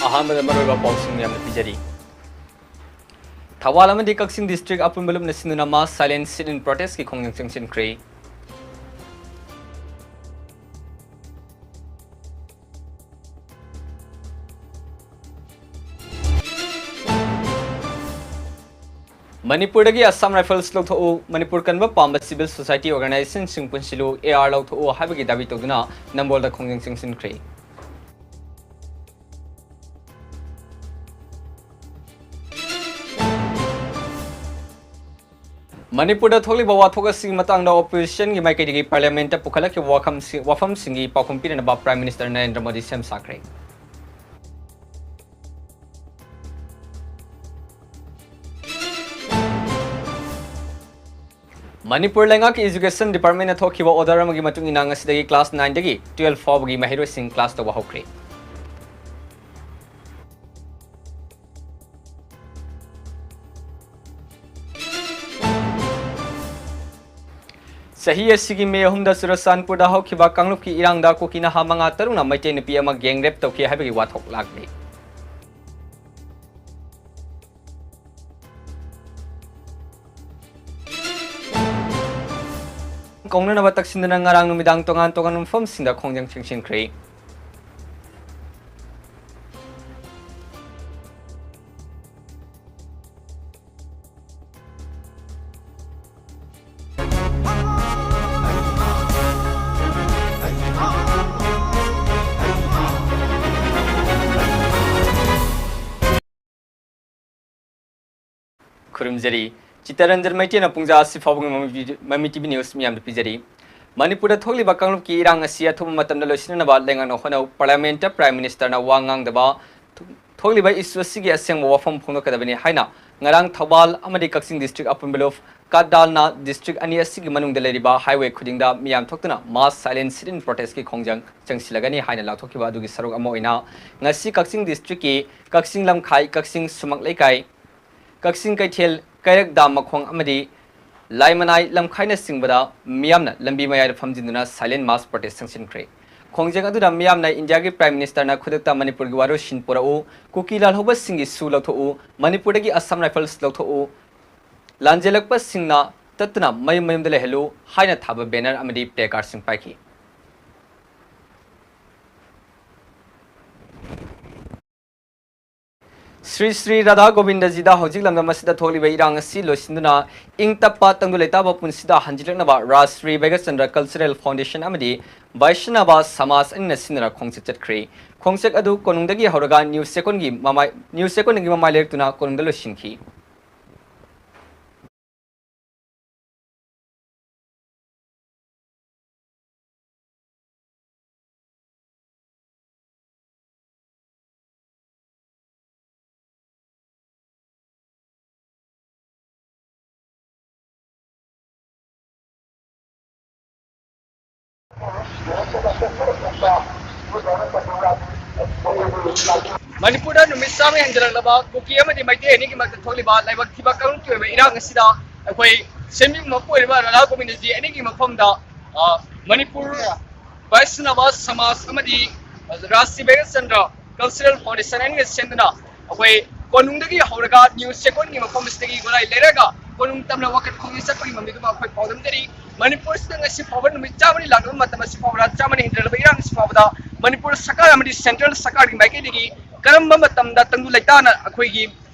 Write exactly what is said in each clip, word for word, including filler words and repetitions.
ꯑꯍꯥꯟꯕꯗ ꯃꯔꯨꯑꯣꯏꯕ ꯄꯥꯎꯁꯤꯡ ꯃꯌꯥꯝꯗ ꯄꯤꯖꯔꯤ꯫ ꯊꯧꯕꯥꯜ ꯑꯃꯗꯤ ꯀꯛꯆꯤꯡ district ꯑꯄꯨꯟꯕ ꯂꯨꯞꯅ ꯁꯤꯟꯗꯨꯅ mass silent sit-in protest-ꯀꯤ ꯈꯣꯡꯖꯪ ꯆꯪꯁꯤꯟꯈ꯭ꯔꯦ꯫ ꯃꯅꯤꯄꯨꯔꯗꯒꯤ Assam Rifles ꯂꯧꯊꯣꯛꯎ, ꯃꯅꯤꯄꯨꯔ ꯀꯟꯕ ꯄꯥꯝꯕ civil society organization-ꯁꯤꯡ ꯄꯨꯟꯁꯤꯜꯂꯨ, A R ꯂꯧꯊꯣꯛꯎ ꯍꯥꯏꯕꯒꯤ ꯗꯥꯕꯤ ꯇꯧꯗꯨꯅ ꯅꯝꯕꯣꯜꯗ ꯈꯣꯡꯖꯪ ꯆꯪꯁꯤꯟꯈ꯭ꯔꯦ꯫ ꯃꯅꯤꯄꯨꯔꯗ ꯊꯣꯛꯂꯤꯕ ꯋꯥꯊꯣꯛ ꯑꯁꯤꯒꯤ ꯃꯇꯥꯡꯗ opposition-ꯒꯤ ꯃꯥꯏꯀꯩꯗꯒꯤ Parliament-ꯇ ꯄꯨꯈꯠꯂꯛꯈꯤꯕ ꯋꯥꯐꯝꯁꯤ-, ꯋꯥꯐꯝꯁꯤꯡꯒꯤ ꯄꯥꯎꯈꯨꯝ ꯄꯤꯅꯅꯕ Prime Minister ꯅꯔꯦꯟꯗ꯭ꯔ ꯃꯣꯗꯤ ꯁꯦꯝ ꯁꯥꯈ꯭ꯔꯦ꯫ ꯃꯅꯤꯄꯨꯔ ꯂꯩꯉꯥꯛꯀꯤ Education Department-ꯅ ꯊꯣꯛꯈꯤꯕ order ꯑꯃꯒꯤ ꯃꯇꯨꯡ ꯏꯟꯅ ꯉꯁꯤꯗꯒꯤ class nine-ꯗꯒꯤ twelve ꯐꯥꯎꯕꯒꯤ ꯃꯍꯩꯔꯣꯏꯁꯤꯡ class ꯇꯧꯕ ꯍꯧꯈ꯭ꯔꯦ꯫ ꯆꯍꯤ ꯑꯁꯤꯒꯤ ꯃꯦ ꯑꯍꯨꯝꯗ ꯆꯨꯔꯆꯥꯟꯄꯨꯔꯗ ꯍꯧꯈꯤꯕ ꯀꯥꯡꯂꯨꯞꯀꯤ ꯏꯔꯥꯡꯗ ꯀꯨꯀꯤ ꯅꯍꯥ ꯃꯉꯥ ꯇꯔꯨꯛꯅ ꯃꯩꯇꯩ ꯅꯨꯄꯤ ꯑꯃ gang rape ꯇꯧꯈꯤ ꯍꯥꯏꯕꯒꯤ ꯋꯥꯊꯣꯛ ꯂꯥꯛꯂꯤ꯫ ꯀꯧꯅꯅꯕ ꯇꯛꯁꯤꯟꯗꯨꯅ ꯉꯔꯥꯡ ꯅꯨꯃꯤꯗꯥꯡ ꯇꯣꯉꯥꯟ ꯇꯣꯉꯥꯟꯕ ꯃꯐꯝꯁꯤꯡꯗ ꯈꯣꯡꯖꯪ ꯆꯪꯁꯤꯟꯈ꯭ꯔꯦ꯫ ꯈꯨꯔꯨꯝꯖꯔꯤ꯫ ꯆꯤꯇꯔꯟꯖꯟ ꯃꯩꯇꯩꯅ ꯄꯨꯡꯖꯥ ꯑꯁꯤ ꯐꯥꯎꯕꯒꯤ ꯃꯃꯤ ꯇꯤ ꯚꯤ news ꯃꯤꯌꯥꯝꯗ ꯄꯤꯖꯔꯤ꯫ ꯃꯅꯤꯄꯨꯔꯗ ꯊꯣꯛꯂꯤꯕ ꯀꯥꯡꯂꯨꯞꯀꯤ ꯏꯔꯥꯡ ꯑꯁꯤ ꯑꯊꯨꯕ ꯃꯇꯝꯗ ꯂꯣꯏꯁꯤꯟꯅꯅꯕ ꯂꯩꯉꯥꯛꯅ ꯍꯣꯠꯅꯧ꯫ Parliament-ꯇ Prime Minister-ꯅ ꯋꯥ ꯉꯥꯡꯗꯕ ꯊꯣꯛꯂꯤꯕ issue ꯑꯁꯤꯒꯤ ꯑꯁꯦꯡꯕ ꯋꯥꯐꯝ ꯐꯣꯡꯗꯣꯛꯀꯗꯕꯅꯤ ꯍꯥꯏꯅ ꯉꯔꯥꯡ ꯊꯧꯕꯥꯜ ꯑꯃꯗꯤ ꯀꯛꯆꯤꯡ district ꯑꯄꯨꯟꯕ ꯂꯨꯞ ꯀꯥꯗꯥꯜꯅ district ꯑꯅꯤ ꯑꯁꯤꯒꯤ ꯃꯅꯨꯡꯗ ꯂꯩꯔꯤꯕ highway ꯈꯨꯗꯤꯡꯗ ꯃꯤꯌꯥꯝ ꯊꯣꯛꯇꯨꯅ mass silent sit-in protest-ꯀꯤ ꯈꯣꯡꯖꯪ ꯆꯪꯁꯤꯜꯂꯒꯅꯤ ꯍꯥꯏꯅ ꯂꯥꯎꯊꯣꯛꯈꯤꯕ ꯑꯗꯨꯒꯤ ꯁꯔꯨꯛ ꯑꯃ ꯑꯣꯏꯅ ꯉꯁꯤ ꯀꯛꯆꯤꯡ district-ꯀꯤ ꯀꯛꯆꯤꯡ ꯂꯝꯈꯥꯏ, ꯀꯛꯆꯤꯡ ꯁꯨꯃꯥꯡ ꯂꯩꯀꯥꯏ, ꯀꯛꯆꯤꯡ ꯀꯩꯊꯦꯜ, ꯀꯩꯔꯛ ꯗꯥꯝ ꯃꯈꯣꯡ ꯑꯃꯗꯤ ꯂꯥꯏꯃꯅꯥꯏ ꯂꯝꯈꯥꯏꯅꯆꯤꯡꯕꯗ ꯃꯤꯌꯥꯝꯅ ꯂꯝꯕꯤ ꯃꯌꯥꯏꯗ ꯐꯝꯖꯤꯟꯗꯨꯅ silent mass protest ꯆꯪꯁꯤꯟꯈ꯭ꯔꯦ꯫ ꯈꯣꯡꯖꯪ ꯑꯗꯨꯗ ꯃꯤꯌꯥꯝꯅ ꯏꯟꯗꯤꯌꯥꯒꯤ Prime Ministerꯅ ꯈꯨꯗꯛꯇ ꯃꯅꯤꯄꯨꯔꯒꯤ ꯋꯥꯔꯣꯏꯁꯤꯟ ꯄꯨꯔꯛꯎ, ꯀꯨꯀꯤ ꯂꯥꯜꯍꯧꯕꯁꯤꯡꯒꯤ ꯁꯨ ꯂꯧꯊꯣꯛꯎ, ꯃꯅꯤꯄꯨꯔꯗꯒꯤ Assam Rifles ꯂꯧꯊꯣꯛꯎ, ꯂꯥꯟꯖꯦꯜꯂꯛꯄꯁꯤꯡꯅ ꯇꯠꯇꯅ ꯃꯌꯨꯝ ꯃꯌꯨꯝꯗ ꯂꯩꯍꯜꯂꯨ ꯍꯥꯏꯅ ꯊꯥꯕ banner ꯑꯃꯗꯤ placardꯁꯤꯡ ꯄꯥꯏꯈꯤ꯫ ꯁ꯭ꯔꯤ ꯁ꯭ꯔꯤ ꯔꯥꯙꯥ ꯒꯣꯕꯤꯟꯗꯖꯤꯗ ꯍꯧꯖꯤꯛ ꯂꯝꯗꯝ ꯑꯁꯤꯗ ꯊꯣꯛꯂꯤꯕ ꯏꯔꯥꯡ ꯑꯁꯤ ꯂꯣꯏꯁꯤꯟꯗꯨꯅ ꯏꯪ ꯇꯞꯄ ꯇꯪꯗꯨ ꯂꯩꯇꯥꯕ ꯄꯨꯟꯁꯤꯗ ꯍꯟꯖꯤꯜꯂꯛꯅꯕ ꯔꯥꯖ ꯁ꯭ꯔꯤ ꯚꯩꯒꯆꯟꯗ꯭ꯔ Cultural Foundation ꯑꯃꯗꯤ ꯚꯩꯁꯅꯕ ꯁꯃꯥꯖ ꯑꯅꯤꯅ ꯁꯤꯟꯗꯨꯅ ꯈꯣꯡꯆꯠ ꯆꯠꯈ꯭ꯔꯦ꯫ ꯈꯣꯡꯆꯠ ꯑꯗꯨ ꯀꯣꯅꯨꯡꯗꯒꯤ ꯍꯧꯔꯒ ꯅ꯭ꯌꯨ ꯆꯦꯛꯀꯣꯟꯒꯤ ꯃꯃꯥꯏ, ꯅ꯭ꯌꯨ ꯆꯦꯛꯀꯣꯟꯗꯒꯤ ꯃꯃꯥꯏ ꯂꯩꯔꯛꯇꯨꯅ ꯀꯣꯅꯨꯡꯗ ꯂꯣꯏꯁꯤꯟꯈꯤ꯫ ꯃꯅꯤꯄꯨꯔꯗ ꯅꯨꯃꯤꯠ ꯆꯥꯝꯃ ꯍꯦꯟꯖꯜꯂꯛꯂꯕ ꯀꯨꯀꯤ ꯑꯃꯗꯤ ꯃꯩꯇꯩ ꯑꯅꯤꯒꯤ ꯃꯔꯛꯇ ꯊꯣꯛꯂꯤꯕ ꯂꯥꯏꯕꯛ ꯊꯤꯕ ꯀꯥꯡꯂꯨꯞꯀꯤ ꯑꯣꯏꯕ ꯏꯔꯥꯡ ꯑꯁꯤꯗ ꯑꯩꯈꯣꯏ ꯁꯦꯝꯕꯤꯕ ꯃꯄꯨ ꯑꯣꯏꯔꯤꯕ ꯔꯥꯙꯥ ꯒꯣꯕꯤꯟꯗꯖꯤ ꯑꯅꯤꯒꯤ ꯃꯐꯝꯗ, ꯑ, ꯃꯅꯤꯄꯨꯔ ꯚꯩꯁꯅꯕ ꯁꯃꯥꯖ ꯑꯃꯗꯤ ꯔꯥꯖ ꯁ꯭ꯔꯤ ꯚꯩꯒꯆꯟꯗ꯭ꯔ Cultural Foundation ꯑꯅꯤꯅ ꯁꯦꯝꯗꯨꯅ ꯑꯩꯈꯣꯏ ꯀꯣꯅꯨꯡꯗꯒꯤ ꯍꯧꯔꯒ ꯅ꯭ꯌꯨ ꯆꯦꯛꯀꯣꯟꯒꯤ ꯃꯐꯝ ꯑꯁꯤꯗꯒꯤ ꯒꯣꯂꯥꯏ ꯂꯩꯔꯒ ꯀꯣꯅꯨꯡ ꯇꯝꯅ ꯋꯥꯀꯠ ꯈꯣꯡꯖꯪ ꯆꯠꯄꯒꯤ ꯃꯃꯤꯗꯨꯃ ꯑꯩꯈꯣꯏ ꯄꯥꯎꯗꯝꯖꯔꯤ꯫ ꯃꯅꯤꯄꯨꯔꯁꯤꯗ ꯉꯁꯤ ꯐꯥꯎꯕ ꯅꯨꯃꯤꯠ ꯆꯥꯝꯃꯅꯤ ꯂꯥꯛꯂꯕ ꯃꯇꯝ ꯑꯁꯤ ꯐꯥꯎꯕꯗ, ꯆꯥꯝꯃꯅꯤ ꯍꯦꯟꯖꯜꯂꯕ ꯏꯔꯥꯡ ꯑꯁꯤ ꯐꯥꯎꯕꯗ ꯃꯅꯤꯄꯨꯔ ꯁꯔꯀꯥꯔ ꯑꯃꯗꯤ central ꯁꯔꯀꯥꯔꯒꯤ ꯃꯥꯏꯀꯩꯗꯒꯤ ꯀꯔꯝꯕ ꯃꯇꯝꯗ ꯇꯪꯗꯨ ꯂꯩꯇꯥꯅ ꯑꯩꯈꯣꯏꯒꯤ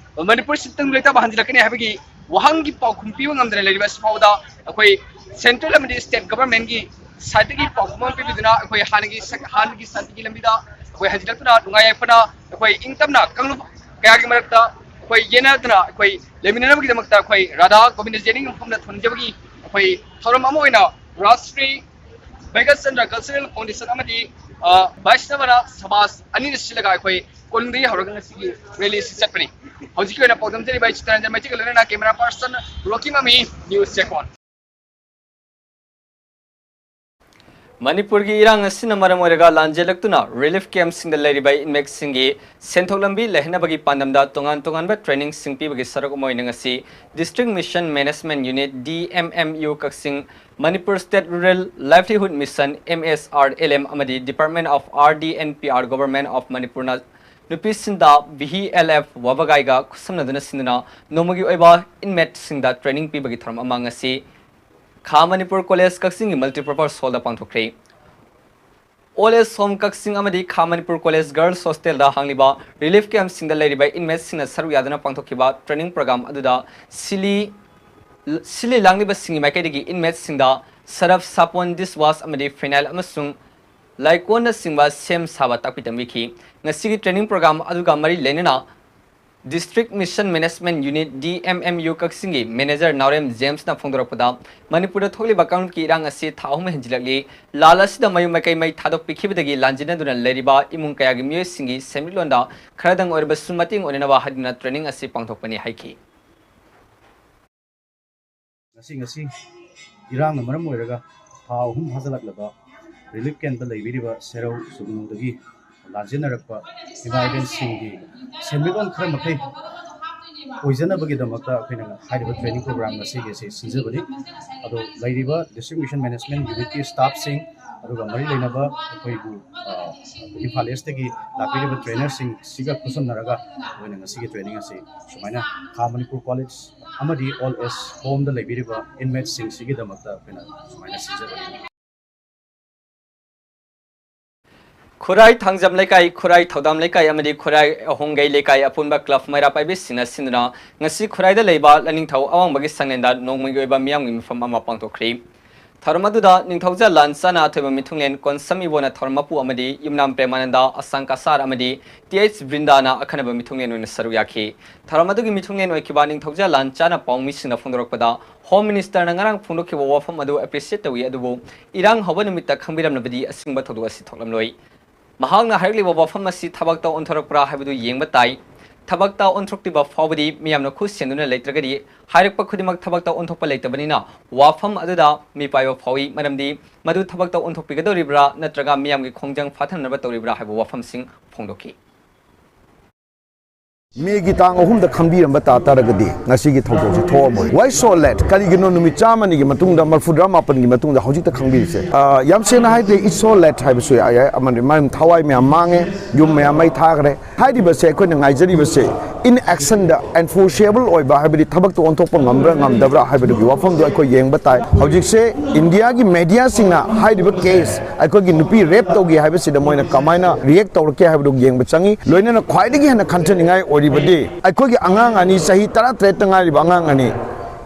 ꯃꯅꯤꯄꯨꯔꯁꯤ ꯇꯪꯗꯨ ꯂꯩꯇꯥꯕ ꯍꯟꯖꯤꯜꯂꯛꯀꯅꯤ ꯍꯥꯏꯕꯒꯤ ꯋꯥꯍꯪꯒꯤ ꯄꯥꯎꯈꯨꯝ ꯄꯤꯕ ꯉꯝꯗꯅ ꯂꯩꯔꯤꯕ ꯑꯁꯤ ꯐꯥꯎꯕꯗ ꯑꯩꯈꯣꯏ central ꯑꯃꯗꯤ state governmentꯀꯤ sideꯇꯒꯤ ꯄꯥꯎꯈꯨꯝ ꯑꯃ ꯄꯤꯕꯤꯗꯨꯅ ꯑꯩꯈꯣꯏ ꯍꯥꯟꯅꯒꯤ ꯁꯛ-, ꯍꯥꯟꯅꯒꯤ ꯁꯥꯟꯇꯤꯒꯤ ꯂꯝꯕꯤꯗ ꯑꯩꯈꯣꯏ ꯍꯟꯖꯤꯜꯂꯛꯇꯨꯅ ꯅꯨꯡꯉꯥꯏ ꯌꯥꯏꯐꯅ ꯑꯩꯈꯣꯏ ꯏꯪ ꯇꯞꯅ ꯀꯥꯡꯂꯨꯞ ꯀꯌꯥꯒꯤ ꯃꯔꯛꯇ ꯑꯩꯈꯣꯏ ꯌꯦꯟꯅꯗꯨꯅ ꯑꯩꯈꯣꯏ ꯂꯩꯃꯤꯟꯅꯅꯕꯒꯤꯗꯃꯛꯇ ꯑꯩꯈꯣꯏ ꯔꯥꯙꯥ ꯒꯣꯕꯤꯟꯗ ꯖꯤ ꯑꯅꯤꯒꯤ ꯃꯐꯝꯗ ꯊꯣꯟꯖꯕꯒꯤ ꯑꯩꯈꯣꯏ ꯊꯧꯔꯝ ꯑꯃ ꯑꯣꯏꯅ ꯔꯥꯖ ꯁ꯭ꯔꯤ ꯚꯩꯒꯆꯟꯗ꯭ꯔ Cultural Foundation ꯑꯃꯗꯤ, ꯑ, ꯚꯩꯁꯅꯕ ꯁꯃꯥꯖ ꯑꯅꯤꯅ ꯁꯤꯜꯂꯒ ꯑꯩꯈꯣꯏ ꯀꯣꯅꯨꯡꯗꯒꯤ ꯍꯧꯔꯒ ꯉꯁꯤꯒꯤ rally ꯑꯁꯤ ꯆꯠꯄꯅꯤ꯫ ꯍꯧꯖꯤꯛꯀꯤ ꯑꯣꯏꯅ ꯄꯥꯎꯗꯝꯖꯔꯤꯕ ꯑꯩ ꯆꯤꯇꯔꯟꯖꯟ ꯃꯩꯇꯩꯒ ꯂꯣꯏꯅꯅ camera person ꯔꯣꯀꯤ ꯃꯃꯤ, News ꯆꯦꯛꯀꯣꯟ꯫ ꯃꯅꯤꯄꯨꯔꯒꯤ ꯏꯔꯥꯡ ꯑꯁꯤꯅ ꯃꯔꯝ ꯑꯣꯏꯔꯒ ꯂꯥꯟꯖꯦꯜꯂꯛꯇꯨꯅ relief camp ꯁꯤꯡꯗ ꯂꯩꯔꯤꯕ inmate ꯁꯤꯡꯒꯤ ꯁꯦꯟꯊꯣꯛ ꯂꯝꯕꯤ ꯂꯩꯍꯟꯅꯕꯒꯤ ꯄꯥꯟꯗꯝꯗ ꯇꯣꯉꯥꯟ ꯇꯣꯉꯥꯟꯕ training ꯁꯤꯡ ꯄꯤꯕꯒꯤ ꯁꯔꯨꯛ ꯑꯃ ꯑꯣꯏꯅ ꯉꯁꯤ District Mission Management Unit, D M M U, ꯀꯛꯆꯤꯡ, Manipur State Rural Livelihood Mission, M S R L M, ꯑꯃꯗꯤ Department of R D and P R, Government of Manipur ꯅ ꯅꯨꯄꯤ ꯁꯤꯟꯗꯥ V L F ꯋꯥꯕꯒꯥꯏꯒ ꯈꯨꯠꯁꯝꯅꯗꯨꯅ ꯁꯤꯟꯗꯨꯅ ꯅꯣꯡꯃꯒꯤ ꯑꯣꯏꯕ inmate ꯁꯤꯡꯗ training ꯄꯤꯕꯒꯤ ꯊꯧꯔꯝ ꯑꯃ ꯉꯁꯤ ꯈꯥ ꯃꯅꯤꯄꯨꯔ ꯀꯣꯂꯦꯖ ꯀꯛꯆꯤꯡꯒꯤ multipurpose hall ꯗ ꯄꯥꯡꯊꯣꯛꯈ꯭ꯔꯦ꯫ Old Age Home ꯀꯛꯆꯤꯡ ꯑꯃꯗꯤ ꯈꯥ ꯃꯅꯤꯄꯨꯔ ꯀꯣꯂꯦꯖ Girls Hostel ꯗ ꯍꯥꯡꯂꯤꯕ relief camp ꯁꯤꯡꯗ ꯂꯩꯔꯤꯕ inmate ꯁꯤꯡꯅ ꯁꯔꯨꯛ ꯌꯥꯗꯨꯅ ꯄꯥꯡꯊꯣꯛꯈꯤꯕ training program ꯑꯗꯨꯗ ꯁꯤꯂꯤ, ꯁꯤꯜꯂꯤ ꯂꯥꯡꯂꯤꯕꯁꯤꯡꯒꯤ ꯃꯥꯏꯀꯩꯗꯒꯤ inmate ꯁꯤꯡꯗ ꯁꯔꯞ, ꯁꯥꯄꯣꯟ, dish wash ꯑꯃꯗꯤ phenyl ꯑꯃꯁꯨꯡ ꯂꯥꯏꯀꯣꯟꯅꯆꯤꯡꯕ ꯁꯦꯝ ꯁꯥꯕ ꯇꯥꯛꯄꯤ ꯇꯝꯕꯤꯈꯤ꯫ ꯉꯁꯤꯒꯤ training program ꯑꯗꯨꯒ ꯃꯔꯤ ꯂꯩꯅꯅ District Mission Management Unit, D M M U, ꯀꯛꯆꯤꯡꯒꯤ manager ꯅꯥꯎꯔꯦꯝ ꯖꯦꯝꯁꯅ ꯐꯣꯡꯗꯣꯔꯛꯄꯗ, ꯃꯅꯤꯄꯨꯔꯗ ꯊꯣꯛꯂꯤꯕ ꯀꯥꯡꯂꯨꯞꯀꯤ ꯏꯔꯥꯡ ꯑꯁꯤ ꯊꯥ ꯑꯍꯨꯝ ꯍꯦꯟꯖꯤꯜꯂꯛꯂꯤ꯫ ꯂꯥꯟ ꯑꯁꯤꯗ ꯃꯌꯨꯝ ꯃꯀꯩ ꯃꯩ ꯊꯥꯗꯣꯛꯄꯤꯈꯤꯕꯗꯒꯤ ꯂꯥꯟꯖꯦꯟꯅꯗꯨꯅ ꯂꯩꯔꯤꯕ ꯏꯃꯨꯡ ꯀꯌꯥꯒꯤ ꯃꯤꯑꯣꯏꯁꯤꯡꯒꯤ ꯁꯦꯟꯃꯤꯠꯂꯣꯟꯗ ꯈꯔꯗꯪ ꯑꯣꯏꯔꯕꯁꯨ ꯃꯇꯦꯡ ꯑꯣꯏꯅꯅꯕ ꯍꯥꯏꯗꯨꯅ training ꯑꯁꯤ ꯄꯥꯡꯊꯣꯛꯄꯅꯤ ꯍꯥꯏꯈꯤ꯫ ꯉꯁꯤ, ꯉꯁꯤ ꯏꯔꯥꯡꯅ ꯃꯔꯝ ꯑꯣꯏꯔꯒ ꯊꯥ ꯑꯍꯨꯝ ꯐꯥꯖꯤꯜꯂꯛꯂꯕ relief camp ꯇ ꯂꯩꯕꯤꯔꯤꯕ ꯁꯦꯔꯧ ꯁꯨꯒꯅꯨꯗꯒꯤ ꯂꯥꯟꯖꯦꯟꯅꯔꯛꯄ ꯏꯃꯥ ꯏꯕꯦꯟꯁꯤꯡꯒꯤ ꯁꯦꯟꯃꯤꯠꯂꯣꯟ ꯈꯔ ꯃꯈꯩ ꯑꯣꯏꯖꯅꯕꯒꯤꯗꯃꯛꯇ ꯑꯩꯈꯣꯏꯅ ꯍꯥꯏꯔꯤꯕ training program ꯉꯁꯤꯒꯤ ꯑꯁꯤ ꯁꯤꯟꯖꯕꯅꯤ꯫ ꯑꯗꯣ ꯂꯩꯔꯤꯕ District Mission Management Unit ꯀꯤ staff ꯁꯤꯡ, ꯑꯗꯨꯒ ꯃꯔꯤ ꯂꯩꯅꯕ ꯑꯩꯈꯣꯏꯕꯨ, ꯑ, ꯏꯝꯐꯥꯜ East ꯇꯒꯤ ꯂꯥꯛꯄꯤꯔꯤꯕ trainer ꯁꯤꯡꯁꯤꯒ ꯈꯨꯠꯁꯝꯅꯔꯒ ꯑꯩꯈꯣꯏꯅ ꯉꯁꯤꯒꯤ training ꯑꯁꯤ ꯁꯨꯃꯥꯏꯅ ꯈꯥ ꯃꯅꯤꯄꯨꯔ ꯀꯣꯂꯦꯖ ꯑꯃꯗꯤ Old Age Home ꯗ ꯂꯩꯕꯤꯔꯤꯕ inmate ꯁꯤꯡꯁꯤꯒꯤꯗꯃꯛꯇ ꯑꯩꯈꯣꯏꯅ ꯁꯨꯃꯥꯏꯅ ꯁꯤꯟꯖꯕꯅꯤ꯫ ꯈꯨꯔꯥꯏ ꯊꯥꯡꯖꯝ ꯂꯩꯀꯥꯏ, ꯈꯨꯔꯥꯏ ꯊꯧꯗꯥꯝ ꯂꯩꯀꯥꯏ ꯑꯃꯗꯤ ꯈꯨꯔꯥꯏ ꯑꯍꯣꯡꯒꯩ ꯂꯩꯀꯥꯏ ꯑꯄꯨꯟꯕ club ꯃꯩꯔꯥ ꯄꯥꯏꯕꯤꯁꯤꯡꯅ ꯁꯤꯟꯗꯨꯅ ꯉꯁꯤ ꯈꯨꯔꯥꯏꯗ ꯂꯩꯕ ꯂꯥꯏꯅꯤꯡꯊꯧ ꯑꯋꯥꯡꯕꯒꯤ ꯁꯪꯂꯦꯟꯗ ꯅꯣꯡꯃꯒꯤ ꯑꯣꯏꯕ ꯃꯤꯌꯥꯝꯒꯤ ꯃꯤꯐꯝ ꯑꯃ ꯄꯥꯡꯊꯣꯛꯈ꯭ꯔꯤ꯫ ꯊꯧꯔꯝ ꯑꯗꯨꯗ ꯅꯤꯡꯊꯧꯖꯥ ꯂꯥꯟ ꯆꯥꯅ ꯑꯊꯣꯏꯕ ꯃꯤꯊꯨꯡꯂꯦꯟ ꯀꯣꯟꯁꯝ ꯏꯕꯣꯅ ꯊꯧꯔꯝ ꯃꯄꯨ ꯑꯃꯗꯤ ꯌꯨꯝꯅꯥꯝ ꯄ꯭ꯔꯦꯃꯥꯅꯟꯗ ꯑꯁꯥꯡ ꯀꯁꯥꯔ ꯑꯃꯗꯤ T H ꯕ꯭ꯔꯤꯟꯗꯥꯅ ꯑꯈꯟꯅꯕ ꯃꯤꯊꯨꯡꯂꯦꯟ ꯑꯣꯏꯅ ꯁꯔꯨꯛ ꯌꯥꯈꯤ꯫ ꯊꯧꯔꯝ ꯑꯗꯨꯒꯤ ꯃꯤꯊꯨꯡꯂꯦꯟ ꯑꯣꯏꯈꯤꯕ ꯅꯤꯡꯊꯧꯖꯥ ꯂꯥꯟ ꯆꯥꯅ ꯄꯥꯎꯃꯤꯁꯤꯡꯅ ꯐꯣꯡꯗꯣꯔꯛꯄꯗ, Home Minister ꯅ ꯉꯔꯥꯡ ꯐꯣꯡꯗꯣꯛꯈꯤꯕ ꯋꯥꯐꯝ ꯑꯗꯨ appreciate ꯇꯧꯏ, ꯑꯗꯨꯕꯨ ꯏꯔꯥꯡ ꯍꯧꯕ ꯅꯨꯃꯤꯠꯇ ꯈꯪꯕꯤꯔꯝꯂꯕꯗꯤ ꯑꯁꯤꯒꯨꯝꯕ ꯊꯧꯗꯣꯛ ꯑꯁꯤ ꯊꯣꯛꯂꯝꯂꯣꯏ꯫ ꯃꯍꯥꯛꯅ ꯍꯥꯏꯔꯛꯂꯤꯕ ꯋꯥꯐꯝ ꯑꯁꯤ ꯊꯕꯛꯇ ꯑꯣꯟꯊꯣꯔꯛꯄ꯭ꯔꯥ ꯍꯥꯏꯕꯗꯨ ꯌꯦꯡꯕ ꯇꯥꯏ꯫ ꯊꯕꯛꯇ ꯑꯣꯟꯊꯣꯛꯇ꯭ꯔꯤꯕ ꯐꯥꯎꯕꯗꯤ ꯃꯤꯌꯥꯝꯅ ꯈꯨꯠ ꯁꯦꯝꯗꯨꯅ ꯂꯩꯇ꯭ꯔꯒꯗꯤ ꯍꯥꯏꯔꯛꯄ ꯈꯨꯗꯤꯡꯃꯛ ꯊꯕꯛꯇ ꯑꯣꯟꯊꯣꯛꯄ ꯂꯩꯇꯕꯅꯤꯅ ꯋꯥꯐꯝ ꯑꯗꯨꯗ ꯃꯤꯄꯥꯏꯕ ꯐꯥꯎꯏ꯫ ꯃꯔꯝꯗꯤ ꯃꯗꯨ ꯊꯕꯛꯇ ꯑꯣꯟꯊꯣꯛꯄꯤꯒꯗꯧꯔꯤꯕ꯭ꯔꯥ ꯅꯠꯇ꯭ꯔꯒ ꯃꯤꯌꯥꯝꯒꯤ ꯈꯣꯡꯖꯪ ꯐꯥꯊꯅꯅꯕ ꯇꯧꯔꯤꯕ꯭ꯔꯥ ꯍꯥꯏꯕ ꯋꯥꯐꯝꯁꯤꯡ ꯐꯣꯡꯗꯣꯛꯈꯤ꯫ ꯃꯦꯒꯤ ꯇꯥꯡ ꯑꯍꯨꯝꯗ ꯈꯪꯕꯤꯔꯝꯕ ꯇꯥ ꯇꯥꯔꯒꯗꯤ ꯉꯁꯤꯒꯤ ꯊꯧꯗꯣꯛꯁꯦ ꯊꯣꯛꯑꯝꯃꯣꯏ꯫ Why so late? ꯀꯔꯤꯒꯤꯅꯣ ꯅꯨꯃꯤꯠ ꯆꯥꯝꯃꯅꯤꯒꯤ ꯃꯇꯨꯡꯗ, ꯃꯔꯐꯨꯇꯔꯥ ꯃꯥꯄꯟꯒꯤ ꯃꯇꯨꯡꯗ ꯍꯧꯖꯤꯛꯇ ꯈꯪꯕꯤꯔꯤꯁꯦ? ꯑ, ꯌꯥꯝ ꯁꯦꯡꯅ ꯍꯥꯏꯔꯗꯤ, it's so late ꯍꯥꯏꯕꯁꯨ ꯌꯥꯏ꯫ ꯑꯃꯅꯤ, ꯃꯔꯝ ꯊꯋꯥꯏ ꯃꯌꯥꯝ ꯃꯥꯡꯉꯦ, ꯌꯨꯝ ꯃꯌꯥꯝ ꯃꯩ ꯊꯥꯈ꯭ꯔꯦ꯫ ꯍꯥꯏꯔꯤꯕꯁꯦ ꯑꯩꯈꯣꯏꯅ ꯉꯥꯏꯖꯔꯤꯕꯁꯦ in action ꯗ enforceable ꯑꯣꯏꯕ, ꯍꯥꯏꯕꯗꯤ ꯊꯕꯛꯇ ꯑꯣꯟꯊꯣꯛꯄ ꯉꯝꯕ꯭ꯔꯥ ꯉꯝꯗꯕ꯭ꯔꯥ ꯍꯥꯏꯕꯗꯨꯒꯤ ꯋꯥꯐꯝꯗꯨ ꯑꯩꯈꯣꯏ ꯌꯦꯡꯕ ꯇꯥꯏ꯫ ꯍꯧꯖꯤꯛꯁꯦ ꯏꯟꯗꯤꯌꯥꯒꯤ ꯃꯦꯗꯤꯌꯥꯁꯤꯡꯅ ꯍꯥꯏꯔꯤꯕ ꯀꯦꯁ, ꯑꯩꯈꯣꯏꯒꯤ ꯅꯨꯄꯤ ꯔꯦꯞ ꯇꯧꯈꯤ ꯍꯥꯏꯕꯁꯤꯗ ꯃꯣꯏꯅ ꯀꯃꯥꯏꯅ ꯔꯤꯌꯦꯛ ꯇꯧꯔꯛꯀꯦ ꯍꯥꯏꯕꯗꯨ ꯌꯦꯡꯕ ꯆꯪꯉꯤ꯫ ꯂꯣꯏꯅꯅ ꯈ꯭ꯋꯥꯏꯗꯒꯤ ꯍꯦꯟꯅ ꯈꯟꯊꯅꯤꯡꯉꯥꯏ ꯑꯣꯏꯔꯤꯕꯗꯤ ꯑꯩꯈꯣꯏꯒꯤ ꯑꯉꯥꯡ ꯑꯅꯤ, ꯆꯍꯤ ꯇꯔꯥꯇꯔꯦꯠꯇ ꯉꯥꯏꯔꯤꯕ ꯑꯉꯥꯡ ꯑꯅꯤ,